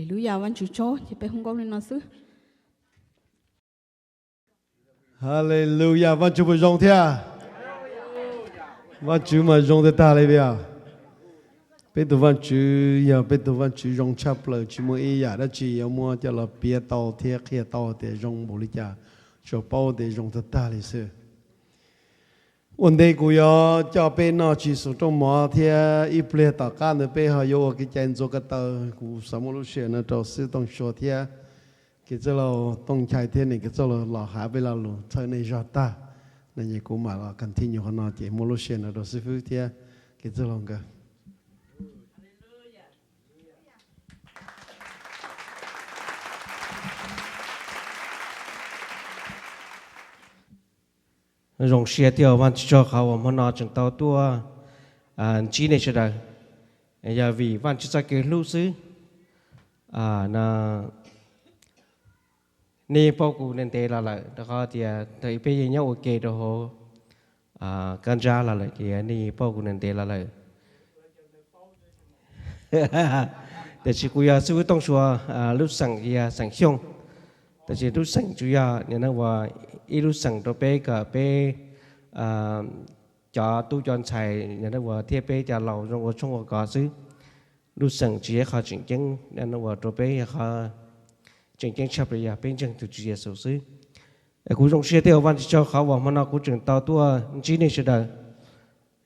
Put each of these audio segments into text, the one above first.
Haleluya, Vajtswv tsaug, ces peb hu nkauj li no xwb. Haleluya, Vajtswv puas zoo thiab? Vajtswv mas zoo tag tag li tiag. Peb tus Vajtswv yog peb tus Vajtswv zoo tshaj plaws, tsis muaj ib yam dab tsi yuav muab coj los piav tau thiab qhia tau tias zoo npaum li cas, tsuas paub tias zoo tag tag li xwb. Ua ntej kuv yuav coj peb noj txiv xus rooj mov thiab ib pliag tom qab ntawd peb ho yuav ua kev cai ntxuav ko taw, kuv xav muab lub sij hawm no rau xib hwb Tooj Sua thiab kev txwj laug Tooj Nchai thiab niam kev txwj laug los hais peb lo lus txhawb nej zog tag. No ces kuv mam los continue qhov no ces muab lub sij hawm no rau xib hwb thiab kev txwj laug nkawd. Zoo siab thiab Vajtswv tsaug qhov uas hmo no tseem tau tuaj ntsib nej sawv daws. Yog vim Vajtswv txoj kev hlub xwb. Nej yeej paub kuv ntev ntev los lawm rau qhov tias thaum peb yeej nyob ua ke rau hauv kab ntsab los lawm ces nej yeej paub kuv ntev ntev los lawm. Tiam sis kuv yog xib hwb Tooj Sua, lub xeem yog xeem Xyooj. Tiam sis lub xeem tsuas yog nim no uas ib lub xeem rau peb kom peb cov tub cov ntxhais nim no uas thiab peb cov laus zoo ua tshoob ua kos xwb. Lub xeem tsis yog ib qho tseem ceeb uas rau peb, yog qhov tseem ceeb tshaj plaws yog peb ntseeg tus Tswv Yexus xwb. Kuv zoo siab thiab ua Vajtswv tsaug qhov uas hmo no kuv tseem tau tuaj ntsib nej sawv daws.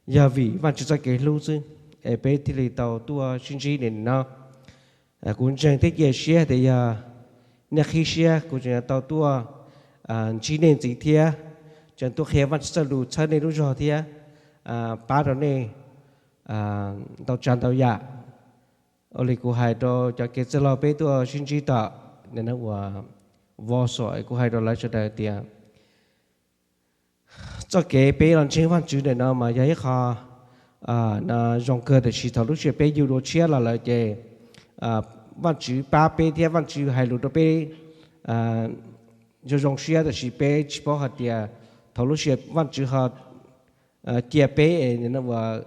Yog vim Vajtswv txoj kev hlub xwb es peb thiaj li tau tuaj sib ntsib nim no. Kuv ntseeg thiab cia siab tias yog nej qhib siab kuv tseem yuav tau tuaj ntsib nej ntxiv thiab, tseem tuaj qhia Vajtswv txoj lus txhawb nej lub zog thiab pab rau nej ntau tsav ntau yam. Ua li kuv hais rau cov kev txwj laug peb tuaj sib ntsib tom nim no uas Warsaw, kuv hais rau lawv sawv daws tias txoj kev peb los ntseeg Vajtswv ntawm no mas yog ib qho zoo kawg, tiam sis thaum lub sij hawm peb yug dua tshiab los lawm ces Vajtswv pab peb thiab Vajtswv hais lus rau peb zoo zoo siab, tiam sis peb tsis paub hais tias thaum lub sij hawm Vajtswv ho cia peb es uas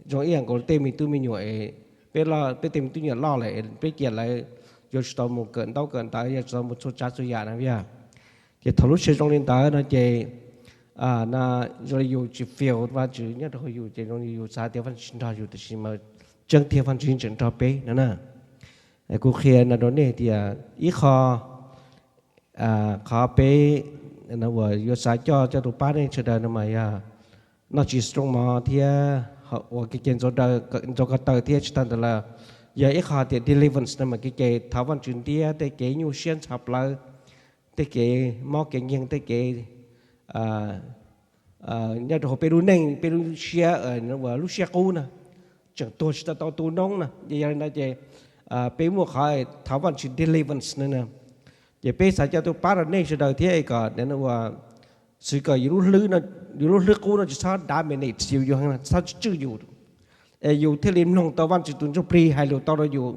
zoo ib yam nkaus tej me tub me nyuam es peb, peb tej me tub nyuam loj lawm es peb cia lawv yuav tsis tau mus kawm ntaub kawm ntawv, yuav tsis tau mus txhua tsav txhua yam na yog. Ces thaum lub sij hawm zoo li ntawd no ces zoo li yus tsis feel Vajtswv nyob rau hauv yus, ces zoo li yus xav tias Vajtswv tsis nrog yus, tiam sis mas tseeb tiag Vajtswv tseem nrog peb no na. Kuv qhia no rau nej tias ib qho qhov peb uas yuav xav coj coj tus pab nej sawv daws no mas yog noj txiv xus rooj mov thiab ua kev cai ntxuav ko taw thiab tsis tag ntawd los yog ib qho tias deliverance no mas kev cai thov Vajtswv ntiab tej kev nyuaj siab ntxhov plawv, tej kev mob kev nkeeg, tej kev nyob rau hauv peb lub neej, peb lub siab, lub siab qub na, tseem tuag tsis tau tau tu noob na. Ces yog li ntawd ces peb muaj qhov thov Vajtswv deliverance no na. Ces peb xav coj tuaj pab rau nej sawv daws thiab kom uas xwv kom yus lub hlwb qub no tsis txhob dominate yus, yus txhob tswj yus, es yus thiaj li mloog tau Vajtswv tus Ntsuj Plig hais lus tau rau yus.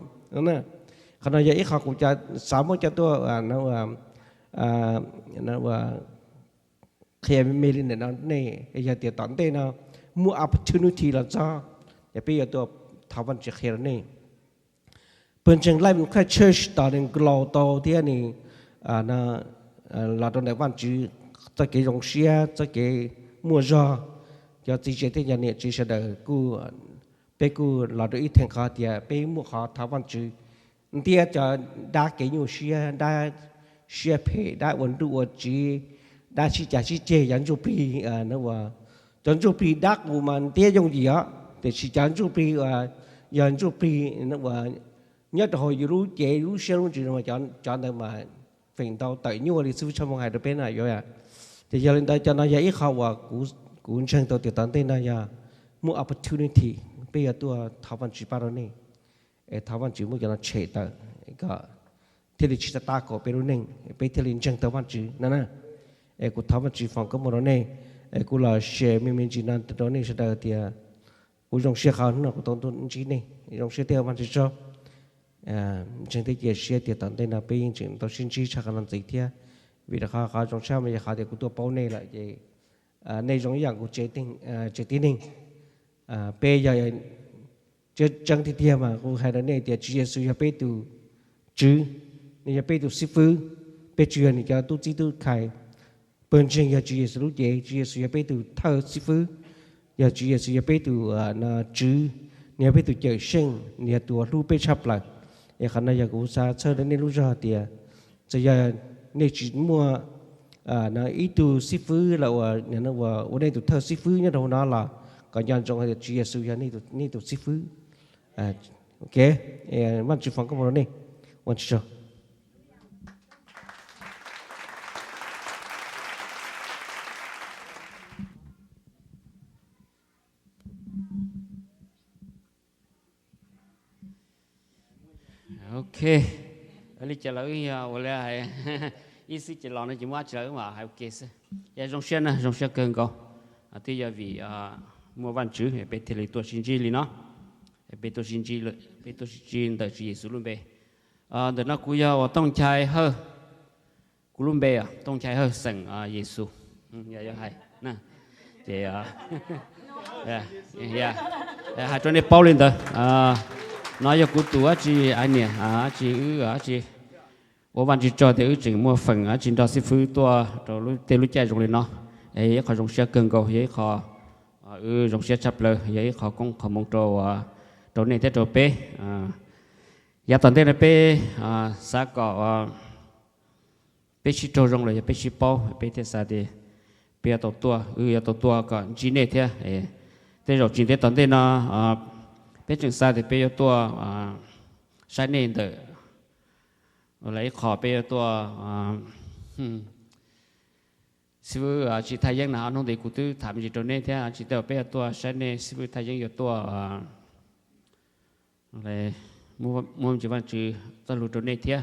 Qhov no yog ib qho kuv xav muab coj tuaj qhia me me li ntawm no nej, yog tias tom ntej no muaj opportunity los txog, ces peb yuav tuaj thov Vajtswv qhia rau nej. Pawg ntseeg Light in Christ Church tos nws grow tau thiab nws los rau ntawm Vajtswv txoj kev zoo siab, txoj kev muaj zog. Cov txiv tsev thiab cov niam tsev sawv daws kuj, peb kuj los rau ib theem qhov tias peb muaj qhov thov Vajtswv ntiab cov dab kev nyuaj siab, dab siab phem, dab ua nruj ua tsiv, dab sib cav sib ceg, cov ntsuj plig, cov ntsuj plig dab qus mas ntiab yooj yim os, tiam sis cov ntsuj plig uas yog ntsuj plig uas nyob rau hauv yus lub cev lub siab lub ntsws no, cov ntawd mas feem ntau tawm nyuaj li xib hwb Tshaj Moo hais rau peb na yuav. Ces yog li ntawd cov no yog ib qho uas kuv ntseeg tau tias tom ntej no yog muaj opportunity, peb yuav tuaj thov Vajtswv pab rau nej, es thov Vajtswv muab cov no tshem tawm, kom thiaj li tsis tau tab kaum peb lub neej, peb thiaj li ntseeg tau Vajtswv no na. Es kuv thov Vajtswv foom koob hmoov rau nej, es kuv los share me me ntsis no rau nej sawv daws tias kuv zoo siab qhov hnub no kuv tau ntsib nej, zoo siab thiab Vajtswv tsaug. Ntseeg thiab cia siab tias tom ntej no peb yeej tseem tau sib ntsib tshaj qhov no ntxiv thiab, vim rau qhov qhov zoo tshaj mas yog qhov tias kuv tuaj paub nej lawm ces nej zoo ib yam kuv tsev tib neeg. Peb yog tseeb tiag tiag mas kuv hais rau nej tias Tswv Yexus yog peb tus tswv, nws yog peb tus xib fwb. Peb tsuas yog nws cov tub txib tub khai. Pawg ntseeg yog Tswv Yexus lub cev, Tswv Yexus yog peb tus thawj xib fwb, yog Tswv Yexus yog peb tus tswv, nws yog peb tus cawm seej, nws yog tus uas hlub peb tshaj plaws. Es qhov no yog kuv xav txhawb rau nej lub zog tias txawm yog nej tsis muaj ib tug xib fwb los ua nej tus thawj xib fwb nyob rau hauv no los kom nco ntsoov hais tias Tswv Yexus yog nej tus xib fwb. Vaj Tswv foom koob hmoov rau nej. Ua tsaug. Ok, li cas lawv yog ua li hais ib xwb ces los no ces muab dab tsi lawv mam hais ua ke xwb. Yog zoo siab na, zoo siab kawg nkaus, twb yog vim muaj Vaj Tswv peb thiaj li tuaj sib ntsib li no. Peb tuaj sib ntsib, peb tuaj sib ntsib ntawm Tswv Yexus lub npe. Ntawm no kuv yog uas Tooj Nchai Hawj, kuv lub npe Tooj Nchai Hawj xeem Yexus. Yog hais ces hais rau nej paub li ntawd. No yog kuv tus dab tsi, niam dab tsi, wb dab tsi ua Vaj Tswv tsaug tias wb tseem muaj feem dab tsi nrog xib fwb tuaj rau tej lub caij zoo li no. Yog ib qho zoo siab kawg nkaus, yog ib qho wb zoo siab tshaj plaws, yog ib qho koob qho hmoov rau, rau nej thiab rau peb. Yav tom ntej no peb xav kom peb sib raug zoo los yog peb sib paub, peb thiaj xav tias peb yuav tau tuaj, wb yuav tau tuaj kom ntsib nej thiab. Tej zaum tsis ntev tom ntej no peb tseem xav tias peb yuav tuaj saib nej ntawm, los ib qho peb yuav tuaj, xib fwb tsis Thaj Yeeb no, hnub ntawd kuv twb tham me ntsis rau nej thiab, tsis tej peb yuav tuaj saib nej, xib fwb Thaj Yeeb yuav tuaj muab me ntsis Vaj Tswv txoj lus rau nej thiab.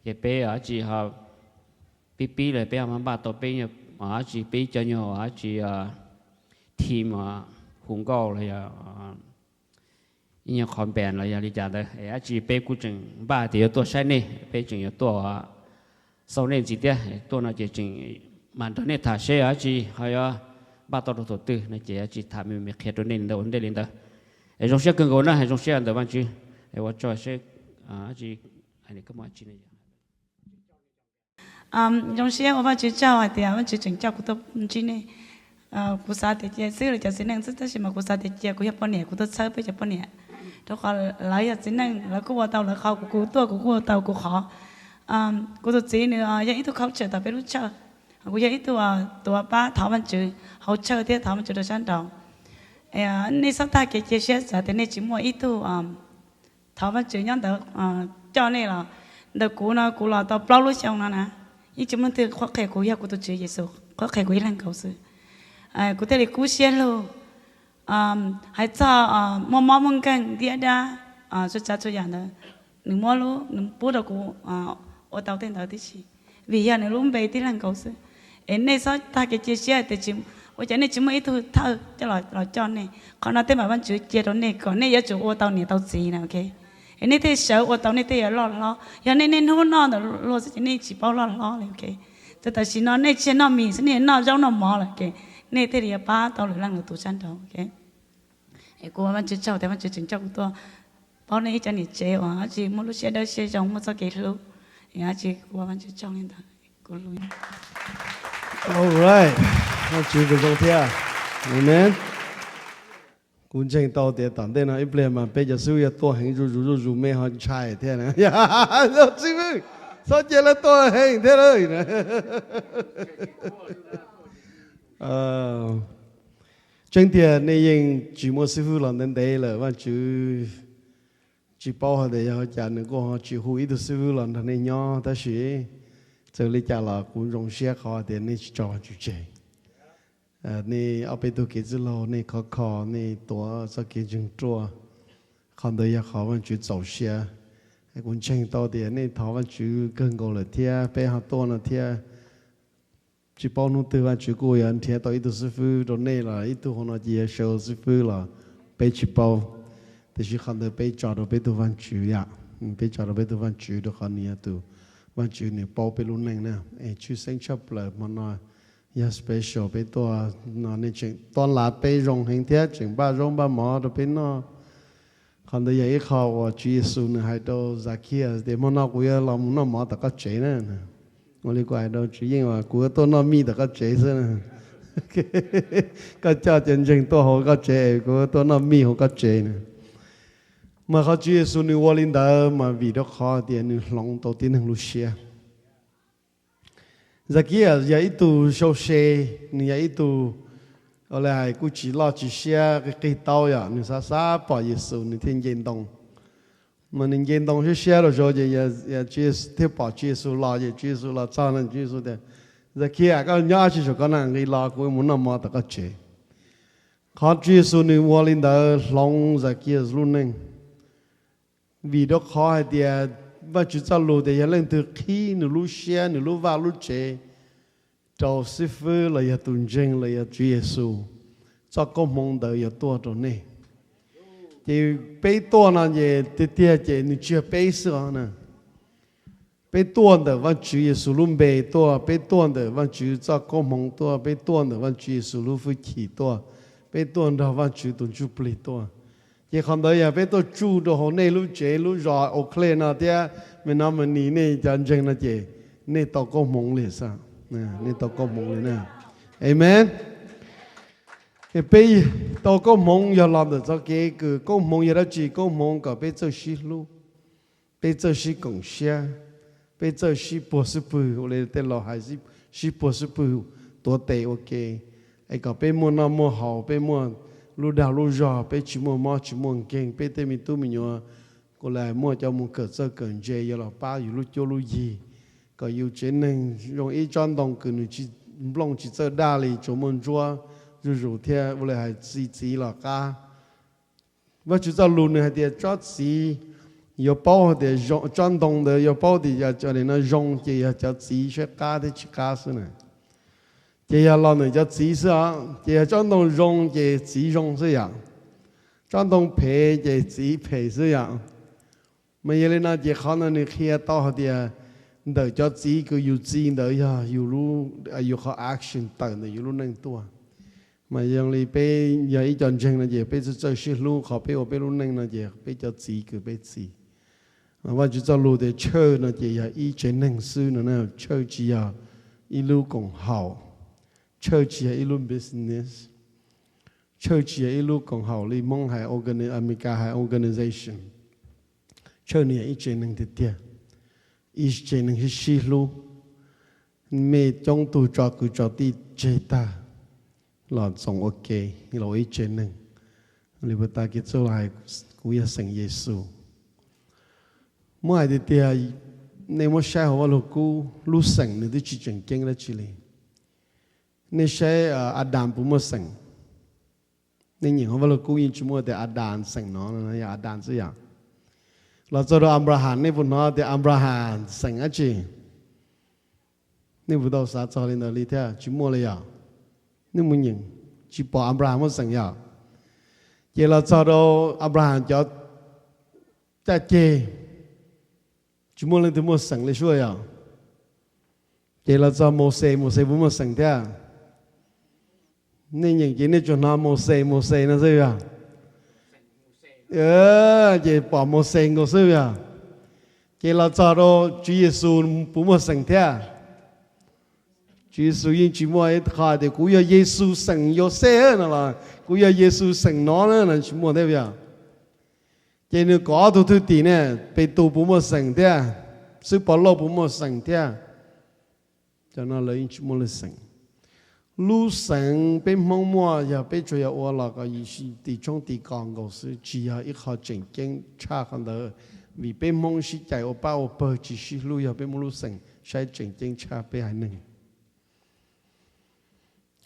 Ces peb dab tsi ho pib pib los peb ho npaj tau peb dab tsi peb cov nyuag dab tsi team hu nkauj los yog ib nyuag qhov band los yog li cas ntawd, dab tsi peb kuj tseem npaj tias yuav tuaj saib nej, peb tseem yuav tuaj xauj nej ntxiv thiab. Tuaj no ces tseem mam nrog nej tham seb dab tsi ho yuav npaj tau rau thaum twg no ces dab tsi tham me me qhia rau nej li ntawd ua ntej li ntawd. Es zoo siab kawg nkaus na, zoo siab ntawm Vaj Tswv, ua tsaug seb dab tsi. Zoo siab ua Vaj Tswv tsaug hais tias Vaj Tswv tseem coj kuv tuaj ntsib nej. Kuv xav tias cia xwb los cov txiv neej xwb, tab sis mas kuv xav tias cia kuv yog poj niam kuv tuaj txhawb peb cov poj niam, rau qhov lawv yog txiv neej lawv kuj ua tau lawv qhov, kuv kuv tuaj kuv kuj ua tau kuv qhov. Kuv tus txiv nws yog ib tug coach tom peb lub church, kuv yog ib tug tuav pab thov Vaj Tswv hauv church thiab thov Vaj Tswv rau sab nraud. Nej txhob tag kev cia siab txawm tias nej tsis muaj ib tug thov Vaj Tswv nyob ntawd coj nej los. Ntawm kuv no kuv los tau plaub lub xyoo no na, yeej tsis muaj leej twg qhuab qhia kuv, yog kuv tus Tswv Yexus qhuab qhia kuv ib leeg nkaus xwb. Kuv thiaj li kub siab lug. Hais txog muaj mob muaj nkeeg ntiab dab, txhua tsav txhua yam ntawd, nws muab lub, nws pub rau kuv ua tau tej ntawd tib si, vim yog nws lub npe tib leeg nkaus xwb. Es nej txhob tag kev cia siab tias ua cas nej tsis muaj ib tug thawj coj los coj nej. Qhov no tej mam Vaj Tswv cia rau nej kom nej yuav tsum ua tau niam tau txiv na, ok. Es nej thiaj sawv ua tau, nej thiaj yuav loj hlob. Yog nej niaj hnub noj ntawm luag xwb ces nej tsis paub loj hlob li, ok. Txawm tam sim no nej tsis noj mis xwb, nej noj zaub noj mov lawm ces nej thiaj li yuav pab tau lwm leej lwm tus sab nraud, ok. Es kuv ua Vaj Tswv tsaug tias Vaj Tswv tseem coj kuv tuaj paub nej ib cov niam tsev uas dab tsi muaj lub siab dawb siab zoo, muaj txoj kev hlub. Es dab tsi kuv ua Vaj Tswv tsaug li ntawd. Kuv lub All right, Vaj Tswv kuj zoo thiab. Amen. Kuv ntseeg tau tias tom ntej no ib pliag mas peb cov xib fwb yuav tuaj heev zuj zus zuj zus, mej ho ntshai thiab na. Xib fwb, txhob cia lawv tuaj heev thiab lawm. Tseeb tiag nej yeej tsis muaj xib fwb los ntev ntev lawm, Vaj Tswv tsis paub hais tias yog ua cas nws kuj ho tsis hu ib tug xib fwb los nrog nej nyob, tab sis txawm li cas los kuv zoo siab qhov tias nej tsis tso Vaj Tswv tseg. Nej ob peb tug kev txwj laug nej khov kho, nej tuav txoj kev ntseeg ruaj, qhov ntawd yog qhov Vaj Tswv txaus siab. Kuv ntseeg tau tias nej thov Vaj Tswv kawg nkaus lawm thiab peb ho tuaj no thiab. Tsis paub hnub twg Vaj Tswv kuj yuav nrhiav tau ib tug xib fwb rau nej los ib tug hauv no ces yuav sawv ua xib fwb los peb tsis paub. Tiam sis qhov ntawd peb tso rau peb tug Vaj Tswv yom, peb tso rau peb tug Vaj Tswv rau qhov nws yog tus Vaj Tswv nws paub peb lub neej na. Es tshwj xeeb tshaj plaws hmo no yog special peb tuaj no nej tseem tuaj lav peb zoo heev thiab tseem npaj zaub npaj mov rau peb noj. Qhov ntawd yog ib qho uas Tswv Yexus nws hais rau Zakias tias, hmo no kuv yuav los mus noj mov tom koj tsev na. Ua li kuv hais rau Tswv Yeej as, kuv yuav tuaj noj mij tom koj tsev xwb na. Koj coj cov ntseeg tuaj hauv koj tsev es kuv yuav tuaj noj mij hauv koj tsev na. Mas qhov Tswv Yexus nws ua li ntawd mas vim rau qhov tias nws hloov tau tib neeg lub siab. Zakias yog ib tug sau se, nws yog ib tug, ua li hais kuj tsis loj tsis siab, qig qig taub, yog nws xav xav pom Yexus nws thiaj nce ntoo. Mas nws nce ntoo siab siab rau saud ces thiaj pom Tswv Yexus los, ces Tswv Yexus los txog no Tswv Yexus tias, Zakias, koj nyob dab tsi saum ko na, nqis los kuv mus noj mov tom koj tsev. Qhov Tswv Yexus nws ua li ntawd hloov Zakias lub neej, vim rau qhov hais tias Vajtswv txoj lus tias yog leej twg qhib nws lub siab nws lub vaj lub tsev rau xib fwb los yog tus ntseeg los yog Tswv Yexus, txoj koob hmoov ntawd yuav tuaj rau nej. Ces peb tuaj no ces tiag tiag ces nws tsis yog peb xwb os na. Peb tuaj ntawm Vajtswv Yexus lub npe tuaj, peb tuaj ntawm Vajtswv txoj koob hmoov tuaj, peb tuaj ntawm Vajtswv Yexus lub hwj chim tuaj, peb tuaj nrog Vajtswv tus ntsuj plig tuaj. Ces qhov ntawd yog peb tuaj tsuj rau hauv nej lub tsev lub zos Oakland no thiab Menominee, nej cov ntseeg no ces nej tau koob hmoov li xwb. Nej tau koob hmoov li na. Amen. Peb tau koob hmoov yog los ntawm txoj kev kws koob hmoov yog dab tsi? Koob hmoov kom peb txawj sib hlub, peb txawj sib koom siab, peb txawj sib puag xub pwg, ua li tej laus hais, sib puag xub pwg tuav tes ua ke, es kom peb muaj noj muaj haus, peb muaj lub dag lub zog, peb tsis muaj mob tsis muaj nkeeg, peb tej me tub me nyuam kuj muaj cov mus kawm txawj kawm ntse yuav los pab yus lub cuab lub yig, kom yus tsev neeg zoo ib tsob ntoo kws nws tsis, nplooj tsis txawj daj li, tsuas muaj ntsuab zuj zus thiab ua li hais txi txiv los qab. Vajtswv txoj lus nws hais tias tsob txiv yuav paub hais tias, tsob ntoo ntawd yuav paub tias no zoo ces yog cov txiv saib qab thiab tsis qab xwb na. Ces yog los ntawm cov txiv xwb os, ces yog tsob ntoo zoo ces txiv zoo xwb yom, tsob ntoo phem ces txiv phem xwb yom. Mas yog li no ces qhov no nws qhia tau hais tias ntawm cov txiv kws yus txi ntawd yog yus qhov action tawm ntawm yus lub neej tuaj. Mas zoo li peb yog ib co ntseeg no ces peb txawj txawj sib hlub, qhov peb ua peb lub neej no ces peb cov txiv kws peb txi. Vajtswv txoj lus tias church no ces yog ib tsev neeg xwb no, church tsis yog ib lub koom haum, church tsis yog ib lub business, church tsis yog ib lub koom haum li Hmoob hais, Amelikas hais organization. Church nws yog ib tsev neeg tiag tiag, ib tsev neeg sib sib hlub. Mej coob tug tso kwv tso tij tseg tag los txoos ua ke, los ua ib tsev neeg. Li puag ta kev txuj los hais, kuv yog xeem Yexus. Muab hais tiag tiag, nej muab saib hauv Vaj Lug Kub, lub xeem nws twb tsis tseem ceeb dab tsi li. Nej saib Adas puas muaj xeem? Nej nyeem hauv Vaj Lug Kub yeej tsis muaj tias Adas xeem no, yog Adas xwb yom. Los txog rau Anplahas, nej puas hnov tias Anplahas xeem dab tsi? Nej puas tau xav txog li ntawd li thiab? Tsis muaj li yom. Nej mus nyeem, tsis pom Anplahas muaj xeem yom. Ces los txog rau Anplahas cov caj ceg, tsis muaj leej twg muaj xeem li suab yom. Ces los txog Mauxes, Mauxes puas muaj xeem thiab? Nej nyeem ces nej tsuas hnov Mauxes, Mauxes no xwb yog. Ces pom Mauxes nkaus xwb yog. Ces los txog rau Tswv Yexus puas muaj xeem thiab? Tswv Yexus yeej tsis muaj ib qho tias kuv yog Yexus xeem Yauxej no los kuv yog Yexus xeem no na, tsis muaj thiab yog. Ces nws kom ob tug thwj tim ne, Petus puas muaj xeem thiab? Xib Pov Lauj puas muaj xeem thiab? Cov no lawv yeej tsis muaj lub xeem. Lub xeem peb Hmoob muaj yog peb tsuas yog ua los kom yus tis tshoob tis kos nkaus xwb, tsis yog ib qho tseem ceeb tshaj qhov ntawd. Vim peb Hmoob sib cais ua pab ua pawg tsis sib hlub, yog peb muaj lub xeem saib tseem ceeb tshaj peb haiv neeg.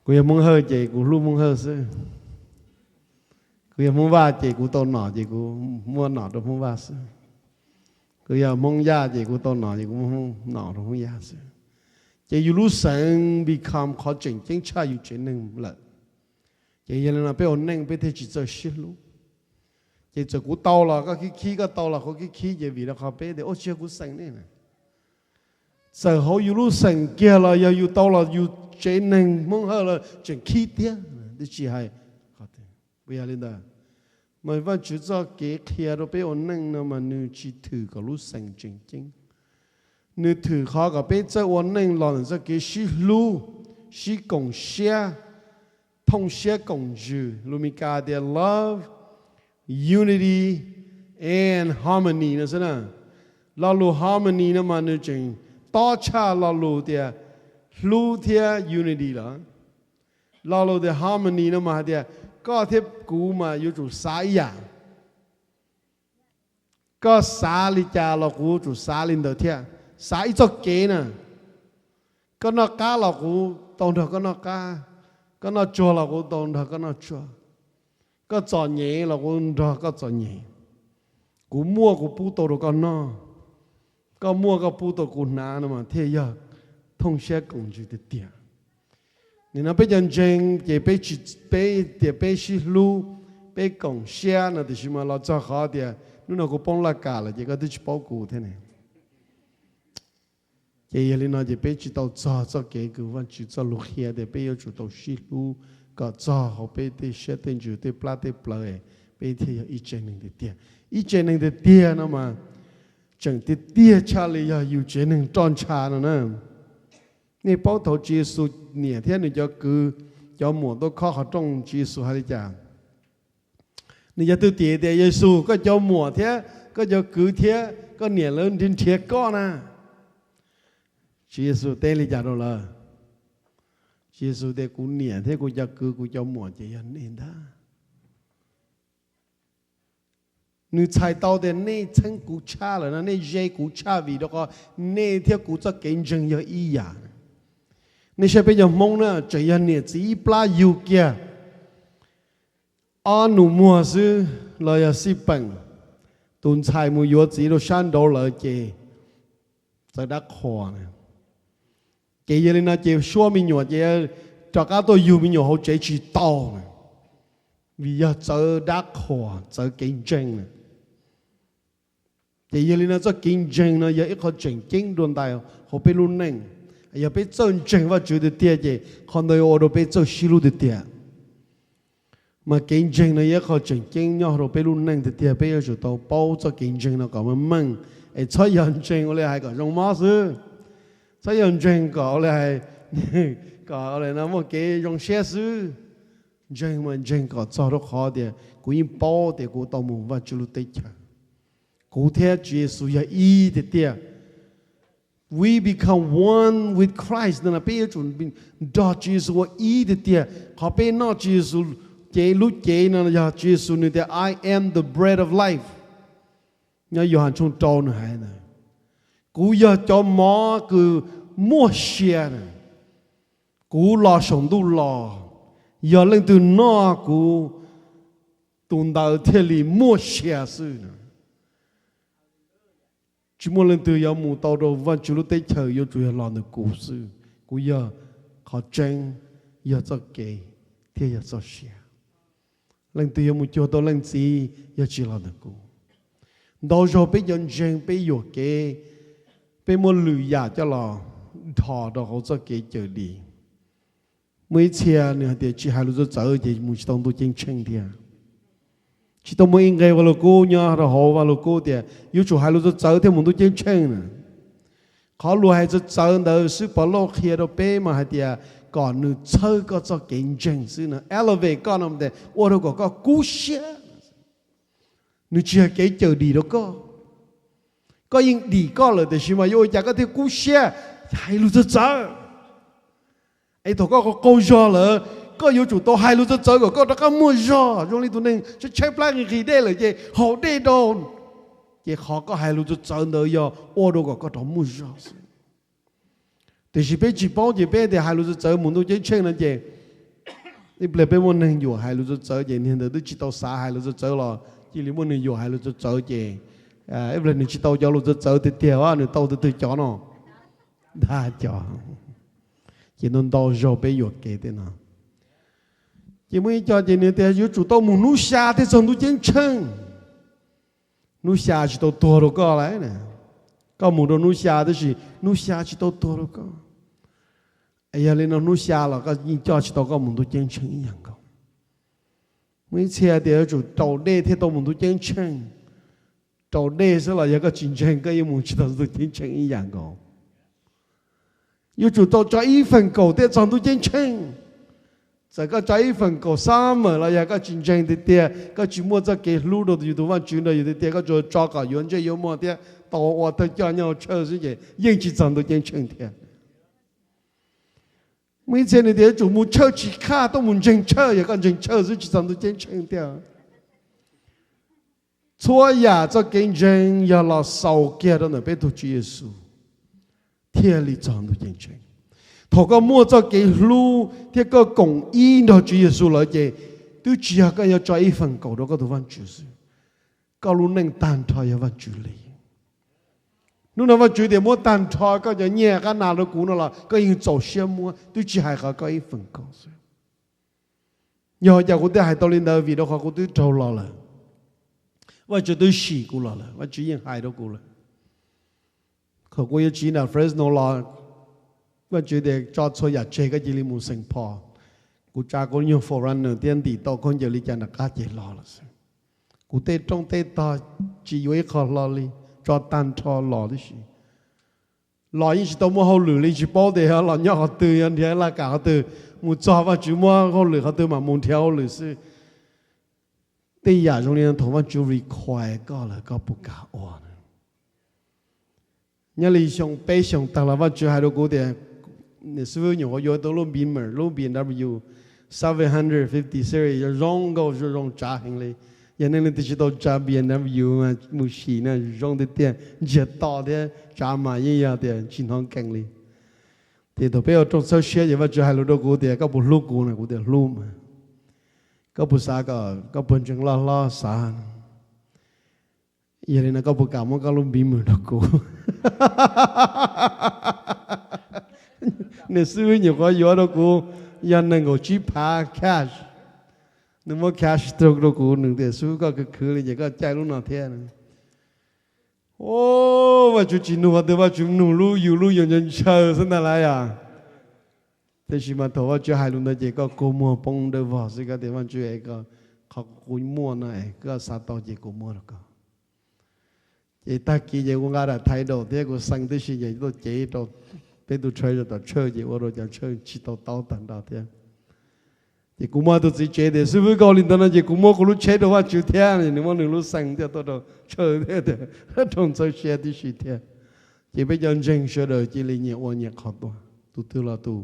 Kuv yog Hmoob Hawj ces kuv hlub Hmoob Hawj xwb. Kuv yog Hmoob Vaj ces kuv tau nom ces kuv muab nom rau Hmoob Vaj xwb. Kuv yog Hmoob Yaj ces kuv tau nom ces kuv muab nom rau Hmoob Yaj xwb. Ces yus lub xeem become qhov tseem ceeb tshaj yus tsev neeg lawm. Ces yog li no peb ua neej peb thiaj tsis txawj sib hlub. Ces txawm kuv tau los koj khib khib, koj tau los kuv khib khib, ces vim rau qhov peb tias ua tsis yog kuv xeem nej na. Txawm hauv yus lub xeem kiag los yog yus tau los yus tsev neeg Hmoob Hawj los tseem khib tiag, twb tsis hais. Yog li ntawd, Mas Vajtswv txoj kev qhia rau peb ua neej no mas nws tsis thwm kom lub xeem tseem ceeb. Nws thwm qhov kom peb txawj ua neej los ntawm txoj kev sib hlub, sib koom siab, thooj siab koom ntsws. Lus Mis Kas tias love, unity and harmony no xwb na. Lo lus harmony no mas nws tseem tob tshaj lo lus tias hlub thiab unity lawm. Lo lus tias harmony no mas hais tias koj thiab kuv mas yuav tsum xav ib yam. Koj xav li cas los kuv tsum xav li ntawd thiab, xav ib txoj kev na. Koj noj qab los kuv tau nrog koj noj qab, koj noj tsuag los kuv tau nrog koj noj tsuag, koj txom nyem los kuv nrog koj txom nyem, kuv muaj kuv pub tau rau koj noj, koj muaj koj pub tau kuv hnav no mas thiaj yog thooj siab koom ntsws tiag tiag. Nim no peb cov ntseeg ces peb tsis, peb tias peb sib hlub, peb koom siab no tiam sis mas los txog qhov tias hnub no kuv poob laj kam lawm ces koj twb tsis paub kuv thiab ne. Ces yog li no ces peb tsis tau txog txoj kev kws Vajtswv txoj lus qhia tias peb yuav tsum tau sib hlub kom txog hauv peb tej siab tej ntsws tej plab tej plawv, peb thiaj yog ib tsev neeg tiag tiag. Ib tsev neeg tiag tiag no mas tseem tiag tiag tshaj li yog yus tsev neeg roj ntsha no na. Nej paub thaum Tswv Yexus niam thiab nws cov kwv, cov muam tuaj khob qhov rooj, Tswv Yexus hais li cas? Nws cov thwj tim tias, Yexus, koj cov muam thiab koj cov kwv thiab koj niam lawv nrhiav nrhiav koj na. Tswv Yexus teb li cas rau lawv? Tswv Yexus tias, kuv niam thiab kuv cov kwv, kuv cov muam ces yog nej ntag. Nws txhais tau tias nej txheeb kuv tshaj lawm no, nej ze kuv tshaj vim rau qhov nej thiab kuv txoj kev ntseeg yog ib yam. Nej saib peb cov Hmoob na, tseem yog niam txiv ib plab yug kiag, ob nus muag xwb los yog xij peem, tus ntxhais mus yuav txiv rau sab nraud lawm ces txawv dab qhuas na. Ces yog li no ces suab me nyuam ces rov qab tuaj yug me nyuam hauv tsev tsis tau na, vim yog txawv dab qhuas, txawv kev ntseeg na. Ces yog li no txoj kev ntseeg no yog ib qho tseem ceeb dua ntais hauv peb lub neej. Yog peb txawj ntseeg Vajtswv tiag tiag ces qhov ntawd yuav ua rau peb txawj sib hlub tiag tiag. Mas kev ntseeg no yog ib qho tseem ceeb nyob rau peb lub neej tiag tiag. Peb yuav tsum tau paub txoj kev ntseeg no kom meej meej, es txhob yog ntseeg ua li hais kom zoo mob xwb, txhob yog ntseeg kom ua li hais, kom ua li no muaj kev zoo siab xwb. Ntseeg mas ntseeg kom txog rau qhov tias kuv yeej paub tias kuv tau mus Vajtswv lub teb chaws, kuv thiab Tswv Yexus yog ib tiag tiag. We become one with Christ no, peb yuav tsum nrog Tswv Yexus ua ib tiag tiag. Qhov peb noj Tswv Yexus cev, lub cev no yog Tswv Yexus nws tias, I am the bread of life. Nyob Yauhas tshooj rau nws hais ntawd, kuv yog cov mov kws muaj sia na, kuv los saum ntuj los, yog leej twg noj kuv, tus ntawd thiaj li muaj sia xwb na. Tsis muaj leej twg yuav mus tau rau Vajtswv lub teb chaws, yuav tsum yog los ntawm kuv xwb. Kuv yog qhov tseeb, yog txoj kev, thiab yog txoj sia. Leej twg yuav mus cuag tau Leej Txiv yog tsis los ntawm kuv. Ntau zaug peb cov ntseeg peb yuam kev, peb muab lwm yam coj los dhos rau hauv txoj kev cawm dim. Muaj ib txhia nws hais tias tsis hais lus txawv txawv ces mus tsis tau ntuj ceeb tsheej thiab. Tsis tau muaj ib nqe Vaj Lug Kub nyob rau hauv Vaj Lug Kub tias yuav tsum hais lus txawv txawv thiaj mus ntuj ceeb tsheej na. Qhov luag hais txawv txawv ntawd xwb, Pov Lauj qhia rau peb mas hais tias kom nws txhawb koj txoj kev ntseeg xwb no, elevate koj no tias ua rau kom koj kub siab. Nws tsis yog kev cawm dim rau koj. Koj yeej dim koj lawm tiam sis mas yuav ua cas koj thiaj kub siab? Hais lus txawv txawv. Es thaum koj qaug zog lawm, koj yuav tsum tau hais lus txawv txawv kom koj rov qab muaj zog. Zoo li tus neeg tshaib tshaib plab nqhis nqhis dej lawm ces haus dej rau, ces qhov koj hais lus txawv txawv ntawd yog ua rau kom koj rov muaj zog xwb. Tiam sis peb tsis paub ces peb tias hais lus txawv txawv mus ntuj ceeb tsheej no ces ib pliag peb muaj neeg yuam hais lus txawv txawv ces niag ntawd twb tsis tau xav hais lus txawv txawv los cia li muaj neeg yuam hais lus txawv txawv ces ib pliag nws tsis tau cov lus txawv txawv tiag tiag, nws tau twg twg cov no, ntag cov. Ces ntau ntau zaug peb yuam kev tej no. Ces muaj ib co ces nws tias yuav tsum tau mus hnub xya thiaj txog ntuj ceeb tsheej. Hnub xya tsis tau tuag rau koj lawm. Koj mus rau hnub xya tab sis hnub xya tsis tau tuag rau koj. Yog li no hnub xya los koj yeej coj tsis tau koj mus ntuj ceeb tsheej ib yam nkaus. Muaj ib txhia tias yuav tsum raus dej thiaj tau mus ntuj ceeb tsheej. Raus dej xwb los yog koj tsis ntseeg koj yeej mus tsis tau ntuj ceeb tsheej ib yam nkaus. Yuav tsum tau tso ib feem kaum thiaj txog ntuj ceeb tsheej. Txawm koj tso ib feem kaum xab mawm los yog koj tsis ntseeg tiag tiag, koj tsis muaj txoj kev hlub rau yus tus Vajtswv nrog yus tiag tiag, koj tsuas tso kom yuav ntsej yuav muag thiab tau ua thawj coj nyob hauv church xwb ces yeej tsis txog ntuj ceeb tsheej thiab. Muaj ib txhia nws tias yuav tsum mus church tsis khaj, tuaj mus ntseeg church, yog koj ntseeg church xwb tsis txog ntuj ceeb tsheej thiab. Txhua yam txoj kev ntseeg yog los xaus kiag rau ntawm peb tus Tswv Yexus thiaj li txog ntuj ceeb tsheej. Thaum koj muaj txoj kev hlub thiab koj koom ib nrog Tswv Yexus lawm ces twb tsis yog koj yuav tso ib feem kaum rau koj tus Vajtswv xwb, koj lub neej tag nrho yog Vajtswv li. Hnub no Vajtswv tias muab tag nrho koj cov nyiaj qab nas rau kuv no los koj yeej txaus siab muab, twb tsis hais qhov koj ib feem kaum xwb. Yog cas kuv thiaj hais tau li ntawd? Vim rau qhov kuv twb raug los lawm. Vajtswv twb sim kuv los lawm, Vajtswv yeej hais rau kuv lawm. Thaum kuv yuav tsiv nram Fresno los, Vajtswv tias tso txhua yam tseg koj cia li mus Saint Paul. Kuv tsa kuv nyuag forerunner thiab ntim tau khaub ncaws li cas nram qab ces los lawm xwb. Kuv tej rooj tej tog tsis yuav ib qho hlo li, tso tag nrho los tib si. Los yeej tsis tau muaj hauj lwm li, tsis paub tias yog los nyob qhov twg, yog nrhiav laj kam qhov twg, mus txog Vajtswv muab hauj lwm qhov twg mam mus nrhiav hauj lwm xwb. Tej yam zoo li no thaum Vajtswv require koj lawm koj puas kam ua? Nyob li xyoo peb xyoos tag los Vajtswv hais rau kuv tias, niam xib hwb nyuam qhuav yuav tau lub Beamer, lub B M W seven hundred fifty series, zoo nkauj zoo tsav heev li. Yog nej leej twg tsis tau tsav B M W mus sim na, zoo tiag tiag, ntsiag to thiab tsav mas yeej yog tias tsis hnov nkees li. Ces thaum peb ua rooj txhawb siab ces Vajtswv hais lus rau kuv tias koj puas hlub kuv no, kuv tias hlub mas. Koj puas xav kom koj puag ntseeg loj hlob? Xav. Yog li no koj puas kam muab koj lub Beamer rau kuv? Niam xib hwb nyuam qhuav yuav rau kuv yog nees nkaum tsib phav cash. Nws muab cash rau rau kuv, nws tias xib hwb koj khwv khwv li ces koj caij lub no thiab. O, Vajtswv tsis nug qhov twg, Vajtswv nug lub yus lub yus ntshaw ntshaw xwb ntag lauj yom. Tiam sis mas thaum Vajtswv hais lus ntawd ces koj kua muag poob dawb vog xwb, koj tias Vajtswv es koj, qhov kuv muaj no es koj xav tau ces kuv muab rau koj. Ces tag kis ces kuv nqa daim title thiab kuv xee tib si ces tuaj cev rau peb tus treasurer tom church ces ua rau cov church tsis tau taub tag nrho thiab. Ces kuv muab tus txiv tsev tias xib hwb koj ua li ntawd no ces kuv muab kuv lub tsheb rau Vajtswv thiab, nws muab nws lub xee thiaj tuaj rau church thiab tias raug ntxhawb siab tib si thiab. Ces peb cov ntseeg sawv daws cia li nyias ua nyias qhov tuaj, tus twg los tus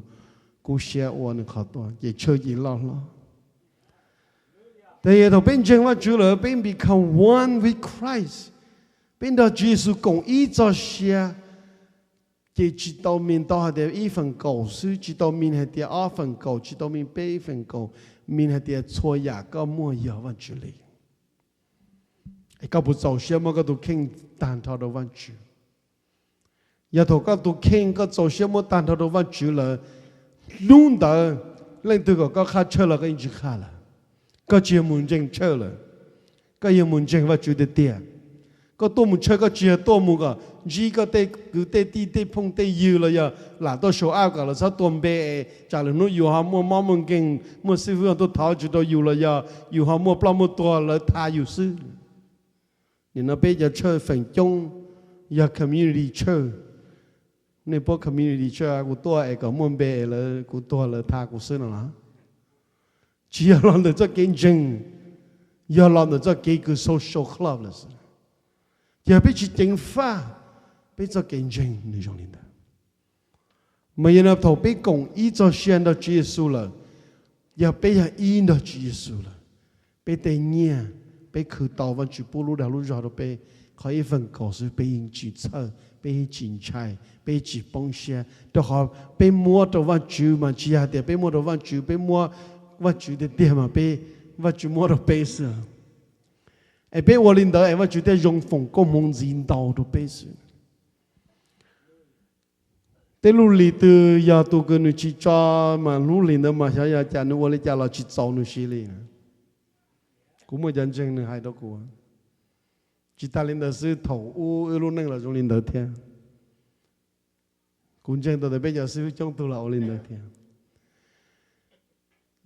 kub siab ua nws qhov tuaj ces church cia li loj hlob. Tab sis thaum peb ntseeg Vajtswv lawm peb become one with Christ, peb nrog Tswv Yexus koom ib txoj sia, ces tsis tau mean tau hais tias ib feem kaum xwb, tsis tau mean hais tias ob feem kaum, tsis tau mean peb ib feem kaum, mean hais tias txhua yam koj muaj yog Vajtswv li. Es koj puas txaus siab muab koj tus kheej tag nrho rau Vajtswv? Yog thaum koj tus kheej koj txaus siab muab tag nrho rau Vajtswv lawm, hnub ntawd leej twg kom koj qhaj church los koj yeej tsis qhaj lawm. Koj tsis yog mus ntseeg church lawm, koj yog mus ntseeg Vajtswv tiag tiag. Koj tuaj mus church koj tsis yog tuaj mus kom ntsib koj tej kwv tej tij tej phooj tej ywg los yog lam tuaj show up kom lawv txhob tua npe es tsam lwm hnub yus ho muaj mob muaj nkeeg, muaj xib fwb ho tuaj thov Vajtswv rau yus los yog yus ho muaj ploj muaj tuag lawv tha yus xwb. Nim no peb cov church feem coob yog community church. Nej paub community church, kuv tuaj es kom muaj npe es lawv, kuv tuag lawv tha kuv xwb no los? Tsis yog los ntawm txoj kev ntseeg, yog los ntawm txoj kev kws social club lawm xwb. Ces yog peb tsis ceev faj peb txoj kev ntseeg nws zoo li ntawd. Mas yog no thaum peb koom ib txoj sia nrog Tswv Yexus lawm, yog peb yog ib nrog Tswv Yexus lawm, peb tej nyiaj peb khwv tau, Vajtswv pub lub dag lub zog rau peb, qhov ib feem kaum xwb peb yeej tsis txhawj, peb yeej tsis ntshai, peb yeej tsis poob siab, rau qhov peb muab rau Vajtswv mas tsis yog hais tias peb muab rau Vajtswv, peb muab Vajtswv tiag tiag mas peb, Vajtswv muab rau peb xwb. Es peb ua li ntawd es Vajtswv thiaj zoo foom koob hmoov ntxiv ntau rau peb xwb. Tej lub lim twg yog tus kws nws tsis tso, mas lub lim ntawd mas xyov yog cas nws ua li cas los tsis txaus nws siv li. Kuv muaj cov ntseeg nws hais rau kuv. Tsis tas li ntawd xwb, thaum ub wb lub neej los zoo li ntawd thiab. Kuv ntseeg tau tias peb cov xib fwb coob tug los ua li ntawd thiab.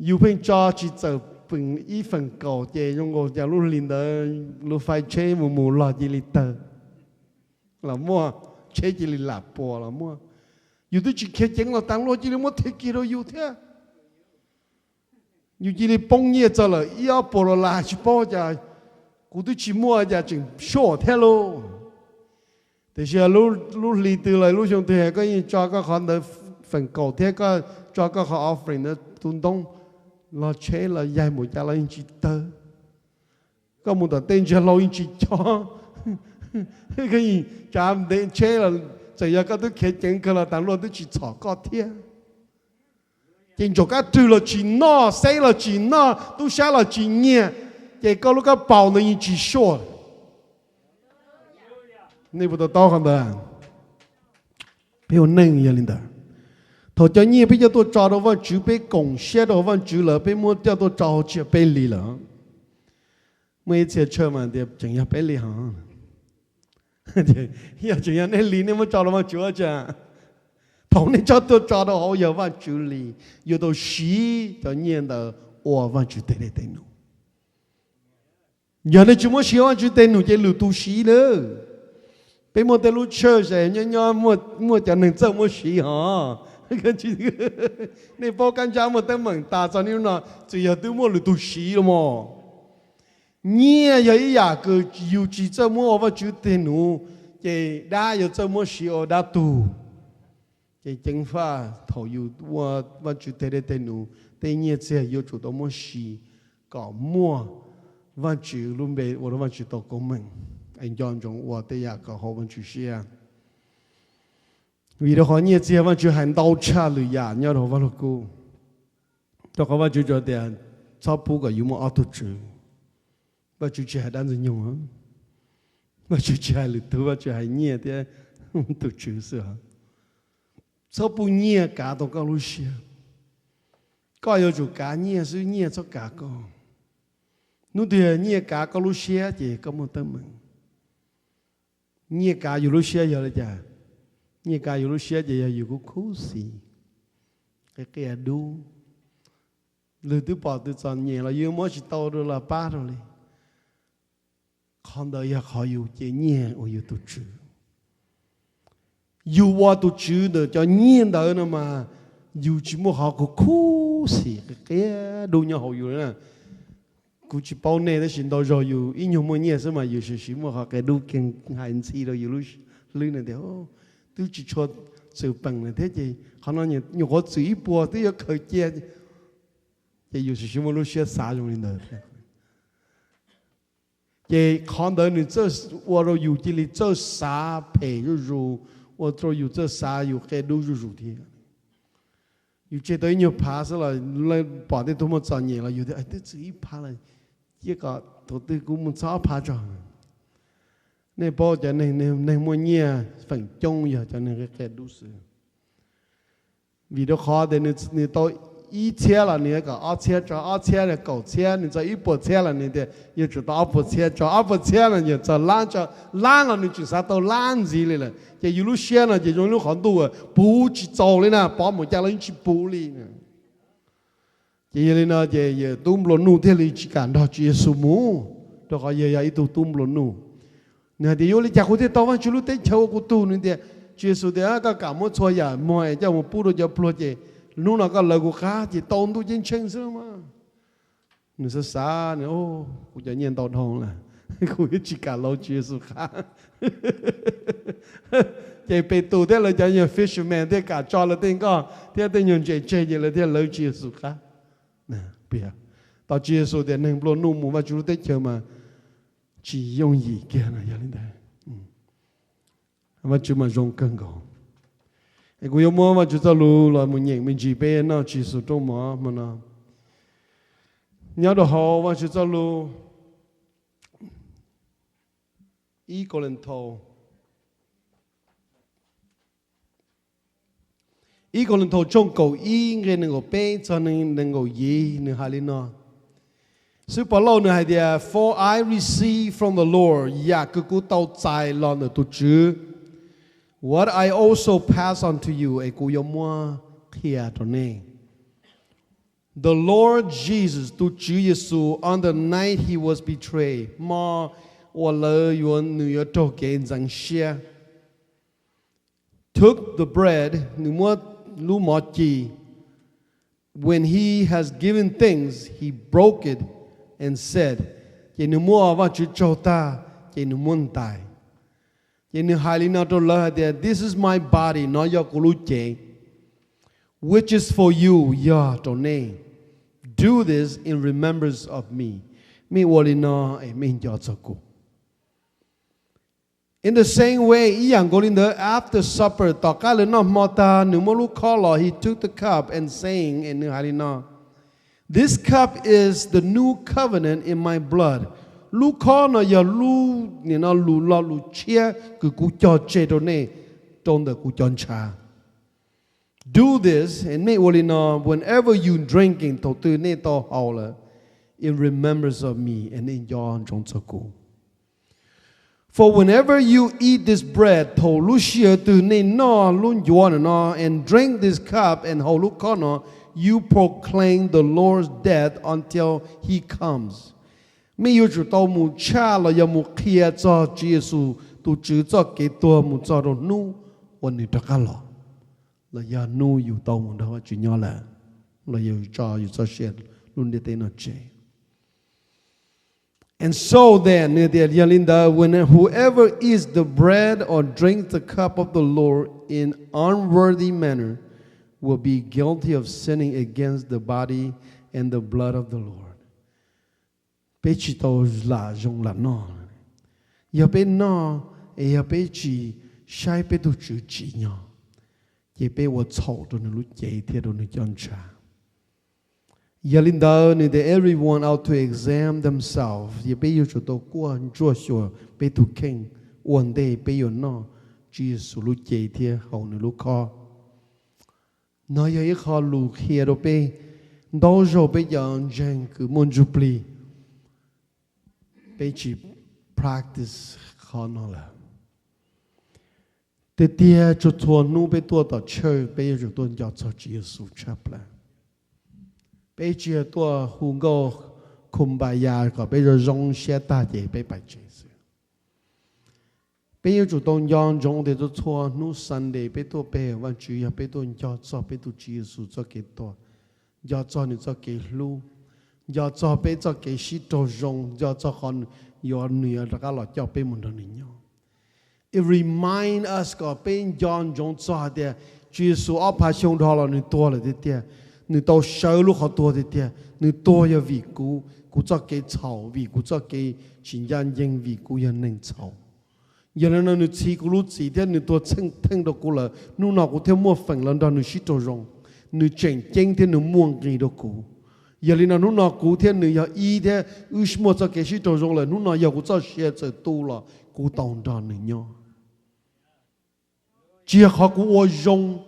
Yus pheej tso tsis txawm ib feem kaum ces zoo nkaus cas lub hlis ntawd lub fais tsheb mus mus los cia li tawg los muaj, tsheb cia li lam puas los muaj. Yus twb tsis khiav ceev los tas luaj cia li muab them kiag rau yus thiab. Yus cia li poob nyiaj txog lawm ib ob puas dollar tsis paub cas, kuv twb tsis muaj cas tseem sure thiab lauj. Tiam sis lub hli twg los lub xyoo twg koj yeej tso koj qhov ntawd feem kaum thiab koj tso koj qhov offering ntawd tus ntoo los tsheb los yaig mus cas los yeej tsis tawg. Koj mus tom tej ntsiag hlau yeej tsis cob, tsav ntev tsheb los txawm yog koj twb khiav ceev kawg los tas luaj twb tsis txhom koj thiab. Ces ntsaum kab rwg los tsis noj, xeb los tsis noj, tub sab los tsis nyiag, ces koj lub kab paus ntawd yeej tsis sure. Nej puas to taub qhov ntawd? Peb ua neej yog li ntawd. Thaum cov nyiaj peb coj tuaj tso rau Vajtswv, peb koom siab rau Vajtswv lawm peb muab coj tuaj tso hauv tsis yog peb li lawm. Muaj ib txhia tshaj mas tias tseem yog peb li hos. Yog tseem yog nej li nej muab tso rau Vajtswv ua cas? Thaum nej tso tuaj tso rau hauv yog Vajtswv li, yuav tau siv cov nyiaj ntawd ua Vajtswv tej dej tej num. Yog nej tsis muab siv ua Vajtswv tej num ces lwm tus siv lawm. Peb muaj tej lub tshawj es nyob nyob muaj cov neeg txawj muab siv hos. Nej paub kab ntsab muaj teeb meem tas txog niaj hnub no txawm yog twb muaj lwm tus siv los mas. Nyiaj yog ib yam kws yus tsis txawj muab ua Vajtswv tej num, ces dab yuav txawj muab siv ua dab tug. Ces ceev faj thaum yus ua Vajtswv tej dej tej num, tej nyiaj txiag yuav tsum tau muab siv kom muaj Vajtswv lub npe ua rau Vajtswv tau koob meej, es nco ntsoov ua tej yam kom haum Vajtswv siab. Vim rau qhov nyiaj txiag Vajtswv hais ntau tshaj lwm yam nyob rau Vaj Lug Kub. Rau qhov Vajtswv tsuas tias txhob pub kom yus muaj ob tug tswv. Vajtswv tsis hais dab ntxwg nyoog, Vajtswv tsis hais lwm tus, Vajtswv hais nyiaj thiab tus tswv xwb. Txhob pub nyiaj kav tau koj lub siab. Koj yuav tsum kav nyiaj xwb, nyiaj txhob kav koj. Hnub twg nyiaj kav koj lub siab ces koj muaj teeb meem. Nyiaj kav yus lub siab yog li cas? Nyiaj kav yus lub siab ces yog yus kuj khub xis, qia dub. Lwm twb pom tus txom nyem los yus muab tsis tau rau los pab rau li. Qhov ntawd yog qhov yus cia nyiaj ua yus tus tswv. Yus ua tus tswv ntawm cov nyiaj ntawd no mas yus tsis muaj qhov kuj khub xis qia dub nyob hauv yus li na. Kuv tsis paub nej tab sis ntau zaug yus ib nyuag muaj nyiaj xwb mas yus sim sim muaj qhov qia dub kiag hais ntxhi rau yus lub hlwb na tias twb tsis tshua txwm peem na thiab ces qhov no nyuam qhuav txwm ib puas twb yuav khaws cia, ces yus sim sim muaj lub siab xav zoo li ntawd thiab. Ces qhov ntawd nws txawj ua rau yus cia li txawj xav phem zuj zus, ua rau yus txawj xav yus qia dub zuj zus thiab. Yus tseg tau ib nyuag phav xwb los pom tej tug muaj txom nyem los yus tias twb txwm ib phav lawm, cia kom thaum twg kuv mus txog ob phav tso. Nej paub cov neeg muaj nyiaj feem coob yog cov neeg qia dub xwb. Vim rau qhov tias nws tau ib txhiab los nws kom ob txhiab tso, ob txhiab kaum txhiab, nws txog ib puas txhiab los nws tias yuav tsum tau ob puas txhiab tso, ob puas txhiab los yuav txog lab tso, lab los nws tseem xav tau lab ntxiv li lawm. Ces yus lub siab no ces zoo lub qhov ntuj puv tsis txaus li na, pov mus cas los yeej tsis puv li. Ces yog li no ces yawg tub nplua nuj thiaj li tsis kam nrog Tswv Yexus mus, rau qhov yawg yog ib tug tub nplua nuj. Nws hais tias yuav ua li cas kuv thiaj tau Vajtswv lub teb chaws ua kuv tug? Nws tias, Tswv Yexus tias koj kam muab txhua yam muag es coj mus pub rau cov pluag ces hnub no koj lawv kuv qab ces tau ntuj ceeb tsheej xwb mas. Nws xav xav, kuv cov nyiaj ntau dhau lawm, kuv yeej tsis kam lawv Tswv Yexus qab. Ces Petus thiab lawv cov nyuag fisherman thiaj kam tso lawv tej nkoj thiab tej nyuag ntses tseg ces lawv thiaj lawv Tswv Yexus qab. Tau Tswv Yexus tias neeg nplua nuj mus Vajtswv lub teb chaws mas tsis yooj yim kiag no yog li ntawd. Vajtswv mas zoo kawg nkaus. Es kuv yuav muab Vajtswv txoj lus los mus nyeem me ntsis peb noj Tswv Yexus rooj mov hmo no. Nyob rau hauv Vajtswv txoj lus ib Kauleethaus, ib Kauleethaus tshooj kaum ib nqe nees nkaum peb txog nees nkaum yim nws hais li no. Xib hwb Pov Lauj nws hais tias, For I received from the Lord, yam kws kuv tau txais los ntawm tus Tswv, what I also pass on to you, es kuv yuav muab qhia rau nej. The Lord Jesus, tus Tswv Yexus, on the night he was betrayed, hmo uas lawv yuav, nws yuav raug kev ntxeev siab, took the bread, nws muab lub mov ci. When he has given thanks, he broke it and said, ces nws muab Vajtswv tsaug tag, ces nws muab ntais. Ces nws hais li no rau lawv hais tias, This is my body, nov yog kuv lub cev, which is for you, yog rau nej. Do this in remembrance of me. Mej ua li no es mej nco txog kuv. In the same way, ib yam nkaus li ntawd, after supper, tom qab lawv noj hmo tag, nws muab lub khob los, he took the cup and saying, es nws hais li no, This cup is the new covenant in my blood. Lub khob no yog lub, nim no lus lo lus tshiab kws kuv cog tseg rau nej rau ntawm kuv cov ntshav. Do this, es mej ua li no, whenever you drink it, thaum twg nej tau haus lawm, in remembrance of me, es nej nco ntsoov txog kuv. For whenever you eat this bread, thaum lub sij hawm twg nej noj lub ncuav no, and drink this cup, and haus lub khob no, you proclaim the Lord's death until he comes. Mej yuav tsum tau mus tshaj los yog mus qhia txog Tswv Yexus tus Tswv txoj kev tuag mus txog rau hnub uas nws rov qab los, los yog hnub yus tau mus nrog Vajtswv nyob lawm, los yog tso yus txoj sia lub ntiaj teb no tseg. And so then, nws tias, yog li ntawd, when whoever eats the bread or drinks the cup of the Lord in unworthy manner will be guilty of sinning against the body and the blood of the Lord. Peb tsis tau lam zoo lam noj. Yog peb noj, es yog peb tsis saib peb tus Tswv tsim nyog, ces peb ua txhaum rau nws lub cev thiab rau nws cov ntshav. Yog li ntawd, nws tias, everyone ought to examine themselves, yog peb yuav tsum tau kuaj ntsuaj xyuas peb tus kheej ua ntej peb yuav noj Tswv Yexus lub cev thiab haus nws lub khob. No yog ib qho lus qhia rau peb, ntau zaug peb cov ntseeg kws muaj ntsuj plig, peb tsis practice qhov no lawm. Tiag tiag, txhua txhua hnub peb tuaj tom church, peb yuav tsum tuaj nco txog Tswv Yexus tshaj plaws. Peb tsis yog tuaj hu nkauj kumbaya kom peb zoo zoo siab tag ces peb pais tsev xwb. Peb yuav tsum tau nco ntsoov tias txhua txhua hnub Sunday peb tuaj pe Vajtswv yog peb tuaj nco txog peb tus Tswv Yexus txoj kev tuag, nco txog nws txoj kev hlub, nco txog peb txoj kev sib raug zoo, nco txog qhov yuav nws yuav rov qab los coj peb mus nrog nws nyob. It remind us, kom peb nco ntsoov txog hais tias Tswv Yexus ob phav xyoo dhau los nws tuag lawm tiag tiag. Nws tau sawv lub qhov tuag tiag tiag. Nws tuag yog vim kuv, kuv txoj kev txhaum, vim kuv txoj kev tsis ncaj ncees, vim kuv yog neeg txhaum. Yog li no nws txhiv kuv lub txim thiab nws tuag txheej theej rau kuv lawm. Hnub no kuv thiaj muaj feem los nrog nws sib raug zoo. Nws tseem ceeb thiab nws muaj nqis rau kuv. Yog li no hnub no kuv thiab nws yog ib thiab wb muaj txoj kev sib raug zoo lawm. Hnub no yog kuv txoj sia txawm tu los kuv tau nrog nws nyob. Tsis yog qhov kuv ua zoo,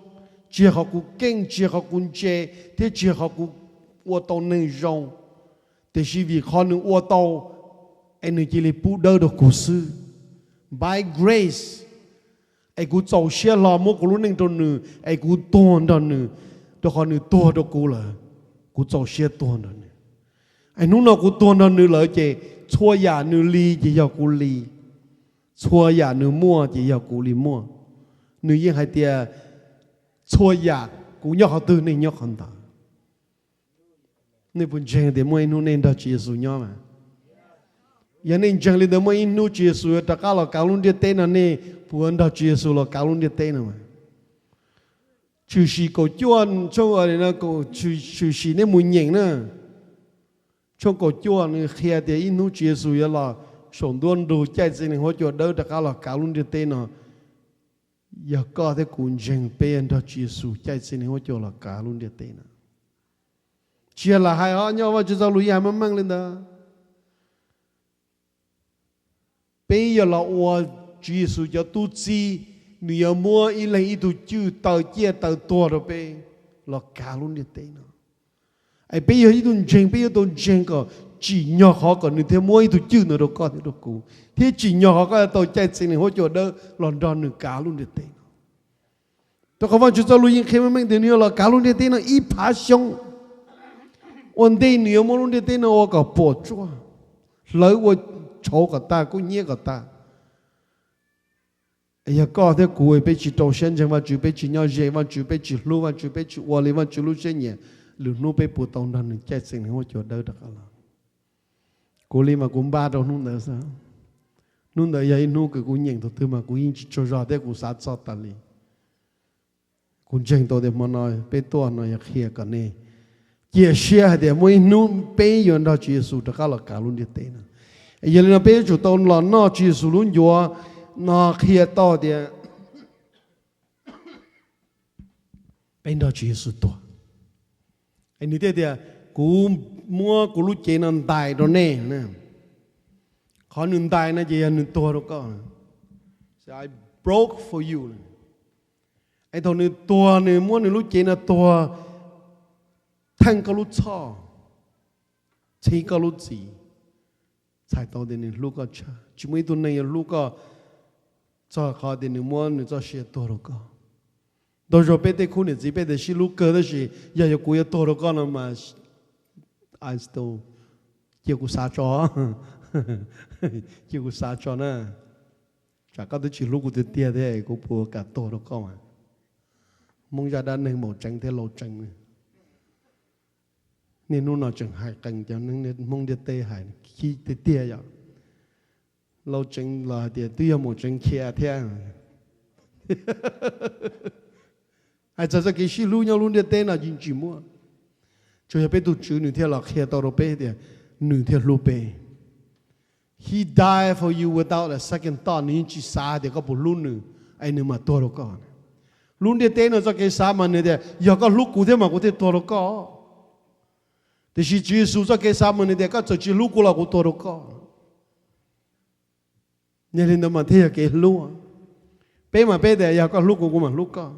tsis yog qhov kuv keej, tsis yog qhov kuv ntse, thiab tsis yog qhov kuv ua tau neeg zoo, tiam sis vim qhov nws ua tau, es nws cia li pub dawb rau kuv xwb. By grace, es kuv txaus siab hlo muab kuv lub neej rau nws, es kuv tuag nrog nws, rau qhov nws tuag rau kuv lawm, kuv txaus siab tuag nrog nws. Es hnub no kuv tuag nrog nws lawm ces txhua yam nws li ces yog kuv li, txhua yam nws muaj ces yog kuv li muaj. Nws yeej hais tias, txhua yam, kuv nyob qhov twg nej nyob qhov ntawd. Nej puas ntseeg tias muaj ib hnub nej nrog Tswv Yexus nyob mas? Yog nej ntseeg li ntawd, muaj ib hnub Tswv Yexus yuav rov qab los kav lub ntiaj teb no, nej puas nrog Tswv Yexus los kav lub ntiaj teb no mas? Tshwm sim kaum cuaj, tshwm sim nej mus nyeem na. Tshooj kaum cuaj nws qhia tias ib hnub Tswv Yexus yuav los saum ntuab nrug caij txiv neej huab cua dawb rov qab los kav lub ntiaj teb no. Yog koj thiab kuv ntseeg, peb nrog Tswv Yexus caij txiv neej huab cua los kav lub ntiaj teb no. Tsis yog lam hais os, nyob Vajtswv txoj lus yeej hais meej meej li ntawd. Peb yuav los ua Tswv Yexus cov tub txib, nws yuav muab ib leeg ib tug cwj taw ciaj taw tuag rau peb los kav lub ntiaj teb no. Es peb yog ib tug ntseeg, peb yuav tau ntseeg kom tsim nyog qhov kom nws thiaj muab ib tug cwj no rau koj thiab rau kuv, thiab tsim nyog qhov koj yuav tau caij txiv neej huab cua dawb los nrog nws kav lub ntiaj teb no. Rau qhov Vajtswv txoj lus yeej qhia meej meej tias nws yuav los kav lub ntiaj teb no ib phav xyoo. Ua ntej nws yuav muab lub ntiaj teb no ua kom puas tsuaj, hlawv ua tshauv kom tag, kub hnyiab kom tag. Yog koj thiab kuv peb tsis rau siab ntseeg Vajtswv, peb tsis nyob ze Vajtswv, peb tsis hlub Vajtswv, peb tsis ua li Vajtswv lub siab nyiam, lwm hnub peb puas tau nrog nws caij txeem neeg huab cua dawb rov qab los? Kuv li mas kuv npaj rau hnub ntawd xwb. Hnub ntawd yog ib hnub kws kuv nyeem thaum twg mas kuv yeej tsis tsaug zog thiab kuv xav txog tas li. Kuv ntseeg tau tias hmo no peb tuaj no yog qhia kom nej cia siab hais tias muaj ib hnub peb yuav nrog Tswv Yexus rov qab los kav lub ntiaj teb no. Yog li no peb yuav tsum tau los noj Tswv Yexus lub ncuav no qhia tau tias peb nrog Tswv Yexus tuag. Nws thiaj tias, kuv muab kuv lub cev no ntais rau nej. Qhov nws ntais no ces yog nws tuag rau koj. I broke for you. Es thaum nws tuag, nws muab nws lub cev no tuag theej koj lub txhoj, txhib koj lub txim, txhais tau tias nws hlub koj tshaj. Tsis muaj ib tug neeg yuav hlub koj txog qhov tias nws muab nws txoj sia tuag rau koj. Ntau zaus peb tej khub niam txiv peb tias sib hlub kawg tab sis yog yuav kuv yuav tuag rau koj no mas, I still, cia kuv xav tso, cia kuv xav tso na. Tsam koj twb tsis hlub kuv tiag tiag thiab kuv puas kam tuag rau koj mas. Hmoob zaj dab neeg maum tseev thiab lau tseev. Niaj hnub no tseem hais qees cov Hmoob ntiaj teb hais khib tiag tiag yom. Lau tseev los hais tias twb yog maum tseev khiav thiab. Hais txog txoj kev sib hlub nyob lub ntiaj teb no yeej tsis muaj. Tsuas yog peb tus Tswv nws thiaj los qhia tau rau peb tias nws thiaj hlub peb. He died for you without a second thought, nws yeej tsis xav tias koj puas hlub nws, es nws mam tuag rau koj. Lub ntiaj teb no txoj kev xav mas nws tias yog koj hlub kuv thiab mas kuv thiaj tuag rau koj. Tiam sis Tswv Yexus txoj kev xav mas nws tias koj txawm tsis hlub kuv los kuv tuag rau koj. Yog li ntawd mas thiaj yog kev hlub. Peb mas peb tias yog koj hlub kuv kuv mam hlub koj,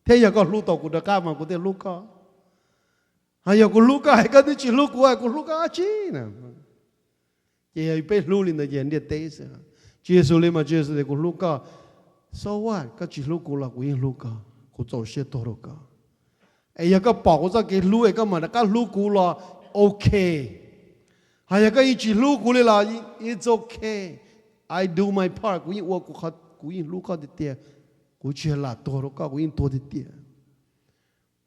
thiab yog koj hlub tau kuv rov qab mas kuv thiaj hlub koj. Ho yog kuv hlub koj es koj twb tsis hlub kuv, kuv hlub koj dab tsi na? Ces yog peb hlub li ntawd ces ntiaj teb xwb. Tswv Yexus li mas Tswv Yexus tias kuv hlub koj, so what, koj tsis hlub kuv los kuv yeej hlub koj, kuv txaus siab tuag rau koj. Es yog koj pom kuv txoj kev hlub es koj mam rov qab hlub kuv los ok. Ho yog koj yeej tsis hlub kuv li los it's ok, I do my part, kuv yeej ua kuv, kuv yeej hlub koj tiag tiag, kuv tsis yog lam tuag rau koj, kuv yeej tuag tiag tiag.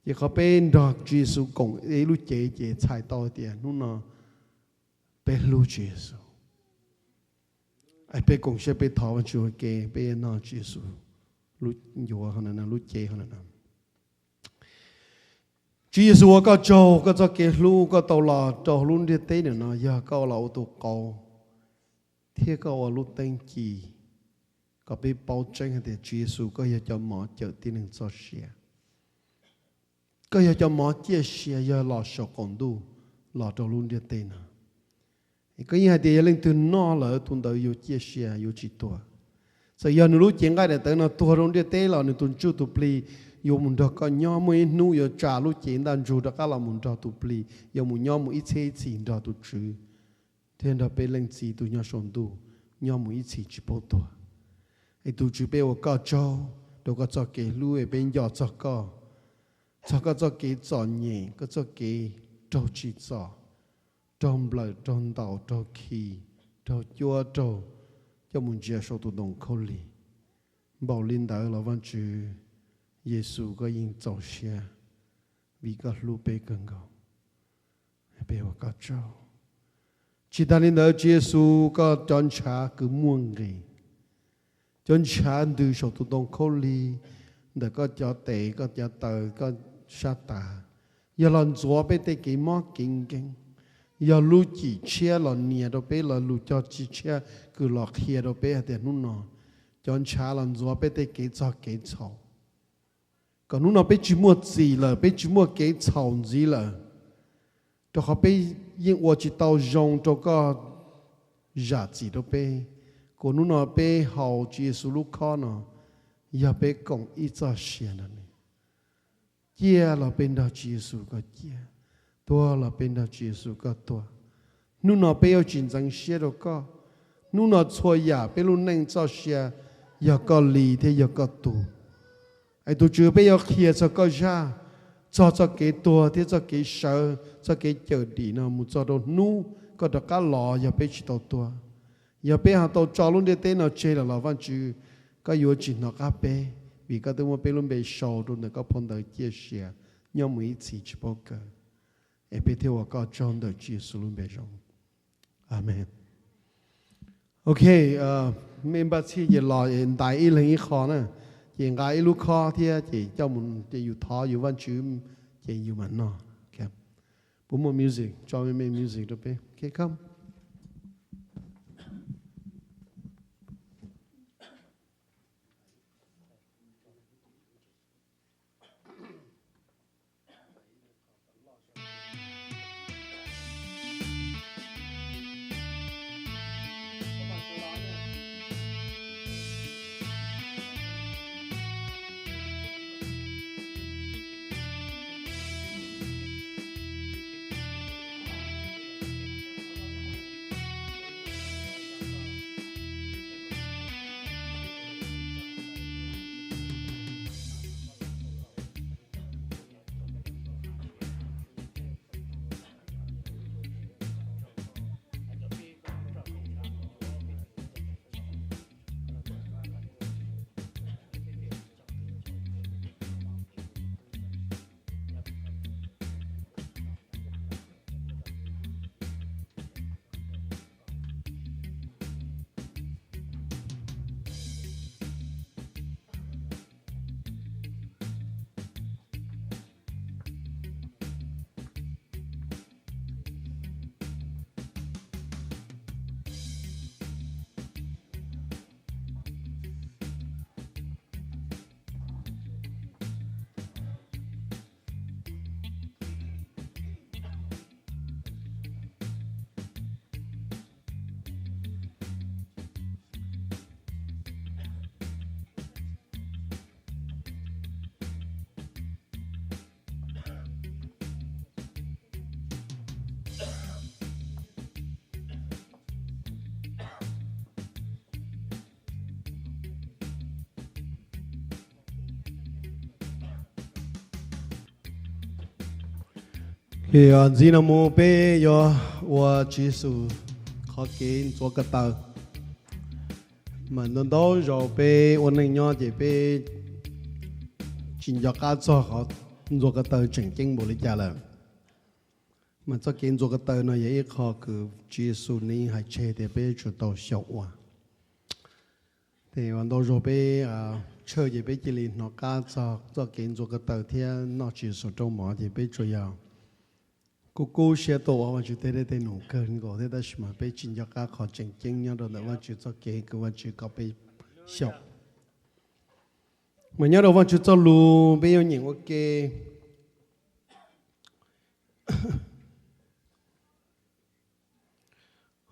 Ces qhov peb nrog Tswv Yexus koom ib lub cev ces txhais tau tias hnub no peb hlub Tswv Yexus. Peb koom siab peb thov Vajtswv ua ke, peb noj Tswv Yexus lub ncuav, lub cev. Tswv Yexus ua koj tsaug, koj txoj kev hlub koj tau los rau lub ntiaj teb no yog koj los ua tus qauv thiab koj ua lub teeb ci kom peb paub tseeb hais tias Tswv Yexus koj yog cov mov cawm tib neeg txoj sia. Koj yog cov mov ciaj sia yog los saum qaum ntuj los rau lub ntiaj teb no. Koj yeej hais tias yog leej twg noj lawm tus ntawd yuav ciaj sia yuav tsis tuag. Txawm yog nws lub cev nqaij daim tawv no tuag rau ntiaj teb los nws tus ntsuj tus plig yuav mus nrog koj nyob, muaj ib hnub yuav tsa lub cev ntaj ntsug rov qab los mus nrog tus plig, yuav mus nyob mus ib txhiab ib txhis nrog tus Tswv thiab nrog peb Leej Txiv tus nyob saum ntuj nyob mus ib txhis tsis paub tuag. Es tus Tswv, peb ua koj tsaug rau koj txoj kev hlub es peb nco txog koj, txog koj txoj kev txom nyem, koj txoj kev raug tsim txom, raug nplawm, raug ntaus, raug khi, raug cuab, raug coj mus ntsia saum tus ntoo khaub lig. Npaum li ntawd los Vajtswv, Yexus koj yeej txaus siab vim koj hlub peb kawg nkaus. Peb ua koj tsaug. Tsis tas li ntawd Tswv Yexus, koj cov ntshav kws muaj nqis, cov ntshav ntws saum tus ntoo khaub lig, ntawm koj cov tes, koj cov taw, koj sab tav, yog los ntxuav peb tej kev mob kev nkeeg, yog lub cim tshiab los nias rau peb, los lus cog tshiab kws los qhia rau peb hais tias hnub no cov ntshav los ntxuav peb tej kev txog kev txhaum, kom hnub no peb tsis muaj txim lawm, peb tsis muaj kev txhaum ntxiv lawm, rau qhov peb yeej ua tsis tau zoo rau koj zam txim rau peb. Kom hnub no peb haus Tswv Yexus lub khob no, yog peb koom ib txoj sia nrog nws. Ciaj los peb nrog Tswv Yexus koj ciaj, tuag los peb nrog Tswv Yexus koj tuag. Hnub no peb yuav tsis ntxeev siab rau koj. Hnub no txhua yam peb lub neej txoj sia yog koj li thiab yog koj tug. Es tus Tswv, peb yuav qhia txog koj zaj, txog txoj kev tuag thiab txoj kev sawv, txoj kev cawm dim no mus txog rau hnub koj rov qab los yog peb tsis tau tuag. Yog peb ho tau tso lub ntiaj teb no tseg lawm los Vajtswv, koj yuav tsis hnov qab peb, vim koj twb muab peb lub npe sau rau ntawm koj phau ntawv ciaj sia nyob mus ib txhis tsis paub kawg. Es peb thiaj ua koj tsaug ntawm Tswv Yexus lub npe zoo. Amees. Ok, mej npaj txhij ces los ntais ib leeg ib qho na, ces nqa ib lub khob thiab ces coj mus ces yus thov yus Vajtswv ces yus mam noj. Puas muaj music? Tso me me music rau peb. Ok, come. Ntxiv no mus peb yuav ua Tswv Yexus qhov kev ntxuav ko taw. Mas ntau ntau zaus peb ua neej nyob ces peb tsis nco qab txog qhov ntxuav ko taw tseem ceeb npaum li cas lawm. Mas txoj kev ntxuav ko taw no yog ib qho kws Tswv Yexus nws yeej hais tseg tias peb yuav tsum tau xyaum ua. Ces ua ntau zaus peb tshawj ces peb cia li hnov qab txog txoj kev ntxuav ko taw thiab noj Tswv Yexus rau mov ces peb tsuas yog kub kub siab tuaj ua Vajtswv tej dej tej num kawg nkaus thiab, tab sis mas peb tsis nco qab qhov tseem ceeb nyob rau ntawm Vajtswv txoj kev kws Vajtswv kom peb xyaum. Mas nyob rau Vajtswv txoj lus peb yuav nyeem ua ke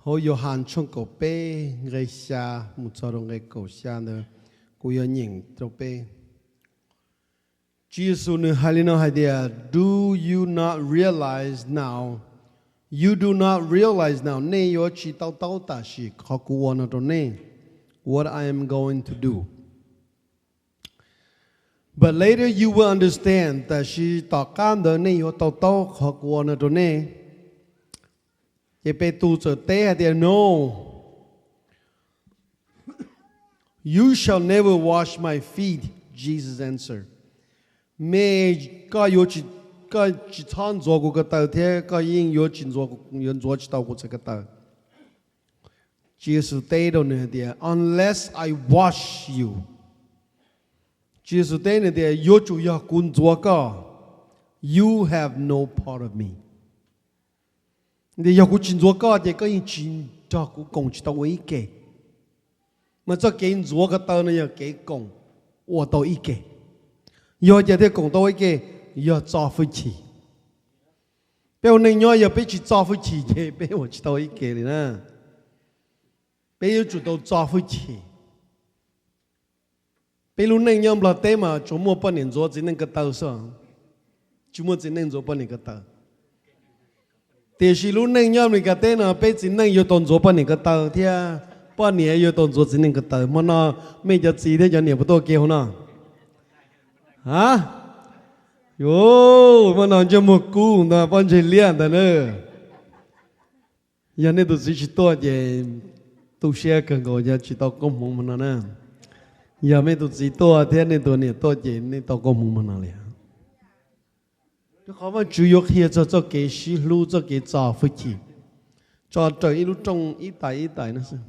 hauv Yauhas tshooj kaum peb nqe xya mus txog rau nqe kaum xya ntawd, kuv yuav nyeem rau peb. Tswv Yexus nws hais li no hais tias, Do you not realize now? You do not realize now. Nej yuav tsis to taub tam sim qhov kuv ua no rau nej. What I am going to do. But later you will understand. Tam sis tom qab ntawd nej yuav to taub qhov kuv ua no rau nej. Ces Petus txawm teb hais tias, No, you shall never wash my feet, Jesus answered. Me, koj yuav tsis, koj tsis txhob ntxuav kuv ko taw thiab koj yeej yuav tsis ntxuav, yuav ntxuav tsis tau kuv txhais ko taw. Tswv Yexus teb rau nws hais tias, Unless I wash you. Tswv Yexus teb nws tias, Yuav tsum yog kuv ntxuav koj, you have no part of me. Tias yog kuv tsis ntxuav koj ces koj yeej tsis nrog kuv koom tsis tau ua ib ke. Mas txoj kev ntxuav ko taw no yog kev koom ua tau ib ke. Yog cas thiaj koom tau ua ib ke? Yog txo hwj chim. Peb ua neej nyob yog peb tsis txo hwj chim ces peb ua tsis tau ib ke li na. Peb yuav tsum tau txo hwj chim. Peb lub neej nyob Nplog teb mas tsuas muaj poj niam ntxuav txiv neej ko taw xwb, tsis muaj txiv neej ntxuav poj niam ko taw. Tiam sis lub neej nyob Amelikas teb no peb txiv neej yuav tau ntxuav poj niam ko taw thiab poj niam yuav tau ntxuav txiv neej ko taw. Hmo no mej cov txiv thiab cov niam puas tuaj ke hauv no? A, Yuav, mas no ntsej muag kub ntag, pob ntseg liab ntag na. Yog nej tus txiv tsis tuaj ces tu siab kawg nkaus, yog tsis tau koob hmoov mas no na. Yog nej tus txiv tuaj thiab nej tus niam tuaj ces nej tau koob hmoov mas no li. Rau qhov Vajtswv yuav qhia txog txoj kev sib hlub, txoj kev txo hwj chim, tso raws ib lub rooj ib tais ib tais no xwb.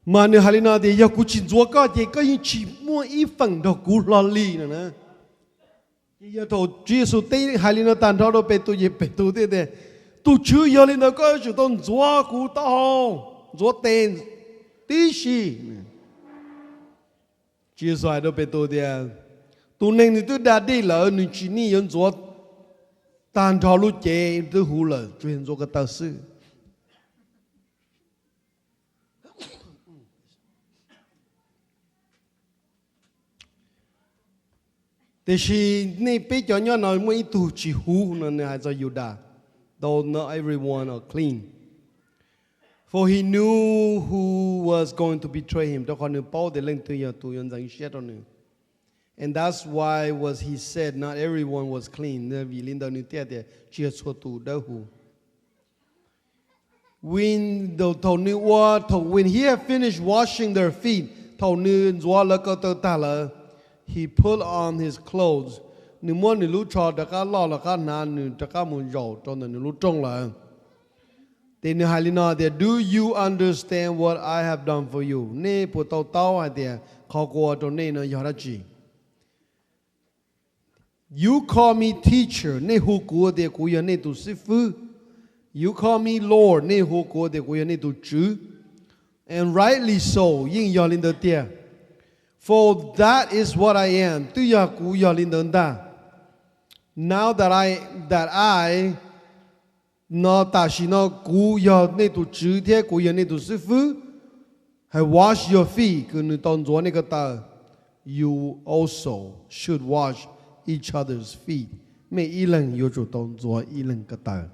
Mas nws hais li no tias, yog kuv tsis ntxuav koj ces koj yeej tsis muaj ib feem nrog kuv hlo li no na. Ces yog thaum Tswv Yexus teb hais li no tag nrho rau Petus ces Petus thiaj tias, tus Tswv, yog li ntawd koj yuav tsum tau ntxuav kuv taub hau, ntxuav tes tib si. Tswv Yexus hais rau Petus tias, tus neeg nws twb da dej lawm, nws tsis nij yuav ntxuav tag nrho lub cev twb huv lawm, tsuas yog ntxuav ko taw xwb. Tiam sis nej peb cov nyob no muaj ib tug tsis huv no, nws hais txog Yudas, though not everyone are clean. For he knew who was going to betray him, rau qhov nws paub tias leej twg yog tus yuav ntxeev siab rau nws. And that's why was he said not everyone was clean. Vim li ntawd nws thiaj tias tsis yog txhua tus dawb huv. When, thaum nws ua, thaum when he had finished washing their feet, thaum nws ntxuav lawv ko taw tag lawm, he put on his clothes, nws muab nws lub tsho rov qab loj los qab hnav, nws rov qab mus zaum rau ntawm nws lub rooj lawm. Ces nws hais li no tias, do you understand what I have done for you? Nej puas to taub hais tias qhov kuv ua rau nej no yog dab tsi? You call me teacher, nej hu kuv tias kuv yog nej tus xib fwb. You call me Lord, nej hu kuv tias kuv yog nej tus tswv. And rightly so, yeej yog li ntawd tiag. For that is what I am, twb yog kuv yog li ntawd ntag. Now that I, that I, no tam sim no kuv yog nej tus tswv thiab kuv yog nej tus xib fwb, have washed your feet, kws nws tau ntxuav nej ko taw, you also should wash each other's feet. Mej ib leeg yuav tsum tau ntxuav ib leeg ko taw.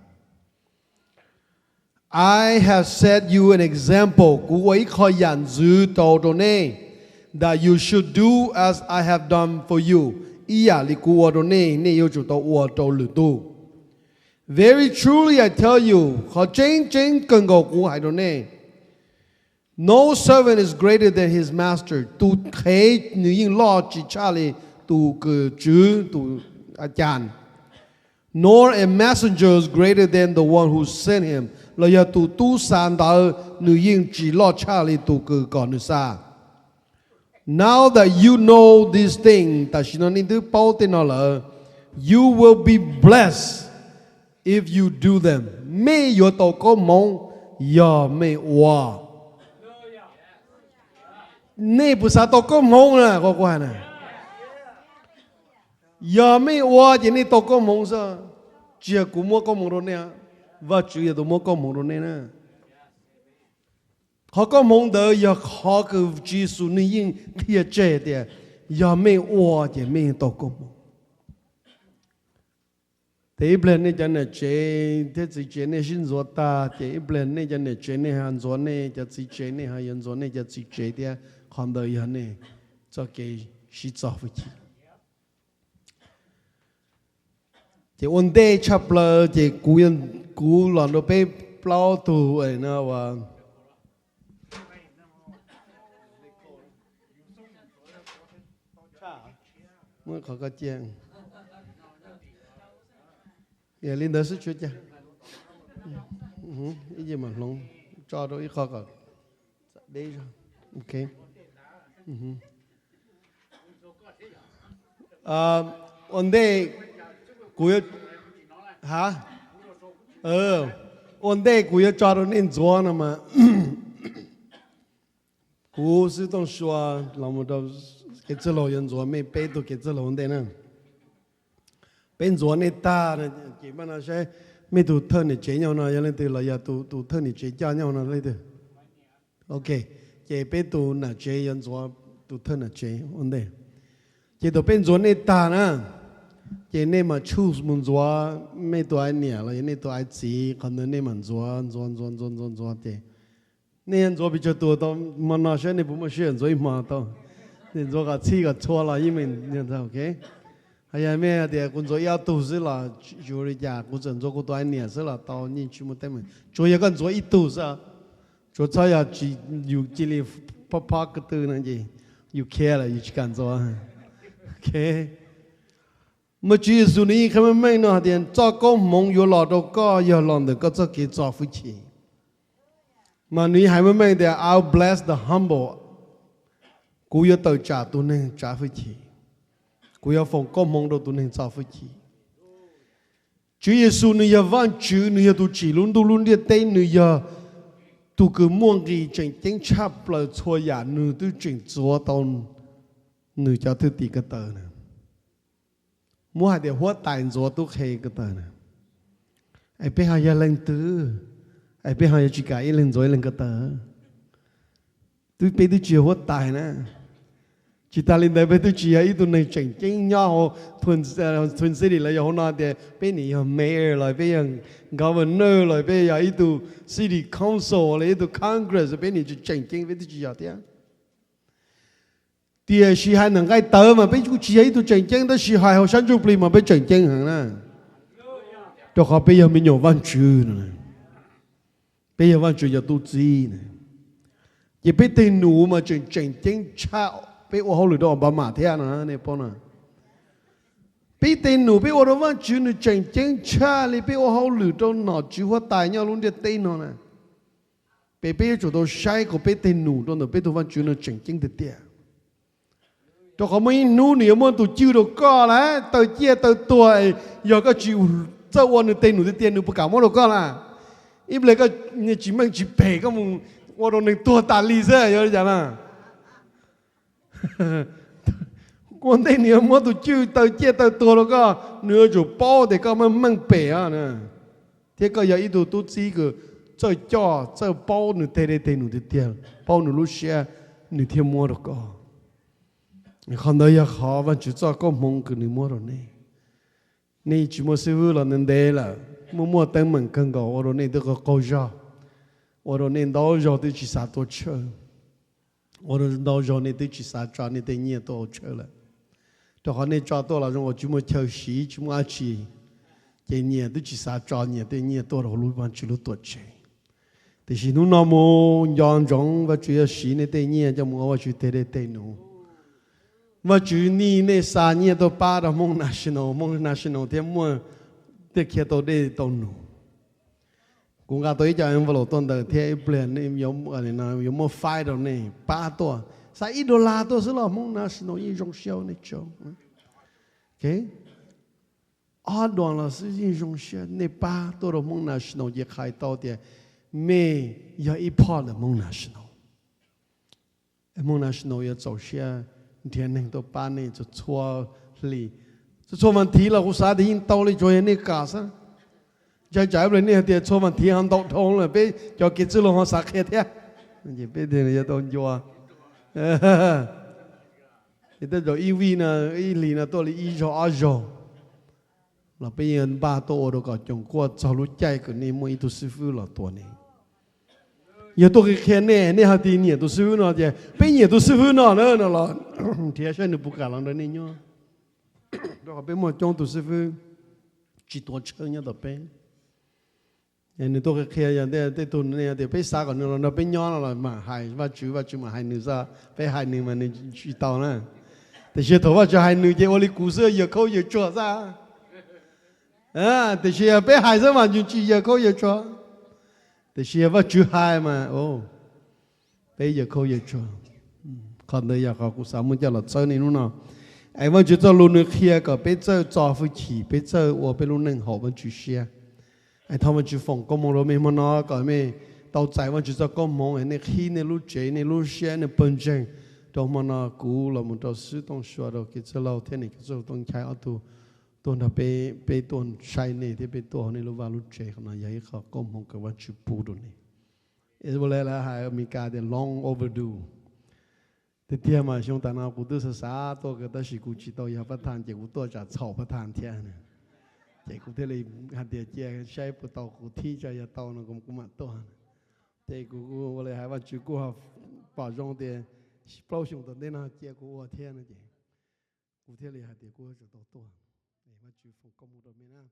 I have set you an example, kuv ua ib qho yam ntxwv rau rau nej, that you should do as I have done for you, ib yam li kuv ua rau nej, nej yuav tsum tau ua rau lwm tus. Very truly I tell you, qhov tseeb tseeb kawg nkaus kuv hais rau nej, no servant is greater than his master, tus qhev nws yeej loj tsis tshaj li tus kws tswv, tus a cas. Nor a messenger is greater than the one who sent him, los yog tus tub xa ntawv nws yeej tsis loj tshaj li tus kws kom nws xa. Now that you know these things, tam sim no nej twb paub tej no lawm, you will be blessed if you do them. Mej yuav tau koob hmoov yog mej ua. Nej puas xav tau koob hmoov na? Qhov kuv hais na, yog mej ua ces nej tau koob hmoov xwb, tsis yog kuv muab koob hmoov rau nej, Vajtswv yog tus muab koob hmoov rau nej na. Qhov koob hmoov ntawd yog qhov kws Tswv Yexus nws yeej qhia tseg tias yog mej ua ces mej tau koob hmoov. Ces ib pliag nej cov niam tsev thiab txiv tsev nej sib ntxuav tag ces ib pliag nej cov niam tsev nej ho ntxuav nej cov txiv tsev, nej ho yuav ntxuav nej cov txiv tsev thiab, qhov ntawd yog nej txoj kev sib txo hwj chim. Ces ua ntej tshaj plaws ces kuv, kuv los rau peb plaub tug no uas, muab qhov ko cia, li ntawd xwb tsuav cas, ib ce mam hloov tso rau ib qho kom deb zog. Ua ntej kuv yuav, ha, ua ntej kuv yuav tso rau nej ntxuav no mas, kuv Xib Tooj Sua los mus rau kev txwj laug yuav ntxuav mej peb tug kev txwj laug ua ntej na. Peb ntxuav nej tag ces mam no saib mej tus thawj niam tsev nyob no yog leej twg los yog tus thawj niam tsev coj nyob no leej twg. Ok, ces peb tus nam tsev yuav ntxuav tus thawj nam tsev ua ntej. Ces thaum peb ntxuav nej tag na, ces nej mam choose mus ntxuav mej tus ais niam los yog nej tus ais txiv, qhov ntawd nej mam ntxuav ntxuav ntxuav ntxuav ntxuav ntxuav ces nej yuav ntxuav pes tsawg tus tau hmo no saib nej puas muaj sij hawm ntxuav ib hmo tau. Ntxuav kom txhij kom txhua los yeej meem, ok. Hos yog mej tias kuv ntxuav ib ob tug xwb los tsis ua li cas, kuv txawm ntxuav kuv tus ais niam xwb los tau, yeej tsis muaj teeb meem, tsuas yog koj ntxuav ib tug xwb. Tsuas txhob yog tsis, yus cia li phob phob ko tw no ces yus khiav lawm yus tsis kam ntxuav. Ok. Mas Tswv Yexus nws yeej qhia meej meej no hais tias txoj koob hmoov yuav los rau koj yog los ntawm koj txoj kev txo hwj chim. Mas nws yeej hais meej meej tias I bless the humble, kuv yuav tawm tsam tus neeg tsav hwj chim, kuv yuav foom koob hmoov rau tus neeg txo hwj chim. Tswv Yexus nws yog Vaajtswv, nws yog tus tsim lub ntuj lub ntiaj teb, nws yog tus kws muaj nqis tseem ceeb tshaj plaws txhua yam, nws twb tseem txuav tau nws cov thwj tim ko taw na. Muab hais tias huab tais ntxuav tub qhe ko taw na. Es peb ho yog leej twg es peb ho yuav tsis kam ib leeg ntxuav ib leeg ko taw? Twb peb twb tsis yog huab tais na. Tsis tas li ntawd peb twb tsis yog ib tug neeg tseem ceeb nyob hauv Twin City los yog hauv no tias peb nim yog mayor los peb yog governor los peb yog ib tug city council los ib tug congress peb nim tsis tseem ceeb, peb twb tsis yog thiab. Tiam sis hais ntawm nqaij tawv mas peb kuj tsis yog ib tug tseem ceeb, tab sis hais hauv sab ntsuj plig mas peb tseem ceeb heev na. Rau qhov peb yog me nyuam Vaajtswv no, peb yog Vaajtswv cov tub txib na. Ces peb tej num mas tseem tseem ceeb tshaj peb ua hauj lwm rau Obama thiab no, nej paub no. Peb tej num peb ua rau Vaajtswv nws tseem ceeb tshaj li peb ua hauj lwm rau nom tswv huab tais nyob lub ntiaj teb no na. Peb, peb yuav tsum tau saib kom peb tej num rau ntawm peb tus Vaajtswv no tseem ceeb tiag tiag. Rau qhov muaj ib hnub nws yuav muab tus cwj rau koj lawm, taw ciaj taw tuag, yog koj tsis txawj ua nws tej num tiag tiag nws puas kam muab rau koj lawm? Ib pliag koj tsis meej tsis pem koj mus ua rau neeg tuag tas li xwb yuav li cas na? Ua ntej nws yuav muab tus cwj taw ciaj taw tuag rau koj, nws yuav tsum paub tias koj meej meej pem os, thiab koj yog ib tug tub txib kws txawj coj txawj paub nws tej dej tej num tiag tiag, paub nws lub siab, nws thiaj muab rau koj. Qhov ntawd yog qhov Vaajtswv txoj koob hmoov kws nws muab rau nej. Nej tsis muaj xib fwb los ntev ntev lawm, muaj muaj teeb meem kawg nkaus ua rau nej twb qaug qaug zog, ua rau nej ntau zaug twb tsis xav tuaj tshawj, ua rau ntau zaug nej twb tsis xav tso nej tej nyiaj tuaj hauv tshawj lawm. Rau qhov nej tso tuaj los zoo uas tsis muaj chaw siv tsis muaj dab tsi, ces nyias twb tsis xav tso nyias tej nyiaj tuaj rau hauv lub Vaajtswv lub tuam tsev. Tiam sis hnub no mus nco ntsoov Vaajtswv yuav siv nej tej nyiaj coj mus ua Vaajtswv tej dej tej num. Vaajtswv nij nej xa nyiaj tuaj pab rau Hmoob National, Hmoob National thiaj muaj, thiaj khiav tau dej tau num. Kuv nqa tau ib co envelope tuaj ntawm thiab ib pliag yuav muab faib rau nej pab tuaj. Xa ib dollar tuaj xwb los Hmoob National yeej zoo siab nej tso. Ob dollar los xwb yeej zoo siab nej pab tuaj rau Hmoob National ces qhia tau tias mej yog ib phoj ntawm Hmoob National. Hmoob National yuav txaus siab nrhiav neeg tuaj pab nej txhua hli, txhua vas thiv los kuv xav tias yeej tau li, tsuas yog nej kam xwb. Ntshai tsam ib pliag nej hais tias txhua vas thiv ho ntau dhau lawm peb cov kev txwj laug ho xav qhia thiab, ces peb yuav tau ncua. Tej zaum ib vij no, ib hlis no tuaj li ib zaug ob zaug los peb yeej npaj tuaj ua rau kom coom kuaj txog lub caij kom nej muaj ib tug xib fwb los tua nej. Yog tuaj qhia nej, nej hais tias nyiam tus xib fwb no ces peb nyiam tus xib fwb no na no los nrhiav saib nws puas kam los nrog nej nyob. Rau qhov peb muaj coob tus xib fwb tsis tuav tshawj nyob tom peb. Nws tuaj qhia yog tej tug tias peb xav kom nws los nrog peb nyob no los mam hais Vajtswv, Vajtswv mam hais nws xwb, peb hais nws mas nws tsis tau na. Tiam sis thaum Vajtswv hais nws ces ua li kuv xwb, yawg khaub yawg tsuag xwb. Tiam sis yog peb hais xwb mas nws tsis yawg khaub yawg tsuag. Tiam sis yog Vajtswv hais mas peb yawg khaub yawg tsuag. Qhov ntawd yog qhov kuv xav muab coj los txhawb nej hnub no. Es Vajtswv txoj lus nws qhia kom peb txawj txo hwj chim, peb txawj ua peb lub neej haum Vajtswv siab. Es thov Vajtswv foom koob hmoov rau mej hmo no kom mej tau txais Vajtswv txoj koob hmoov es nej qhib nej lub tsev, nej lub siab, nej pawg ntseeg rau hmo no kuv los mus rau xib hwb Tooj Sua, rau kev txwj laug thiab niam kev txwj laug Tooj Nchai ob tug tuaj nrog peb, peb tuaj saib nej thiab peb tuaj hauv nej lub vaj lub tsev. Qhov no yog ib qho koob hmoov kws Vajtswv pub rau nej. Es ua li lawv hais Amelikas tias long overdue. Tiag tiag mas xyoo tas no kuv twb xav xav tuaj kawg tab sis kuv tsis tau yog pab thaj ces kuv tuaj tsam txhaum pab thaj thiab. Ces kuv thiaj li hais tias cia saib puas tau, kuv thib tso yog tau no kuv mam tuaj. Ces kuv ua li hais Vajtswv kuj pom zoo tias plaub xyoos tom ntej no cia kuv ua thiab no ces kuv thiaj li hais tias kuv yuav tsum tau tuaj. Vajtswv foom koob hmoov rau me na.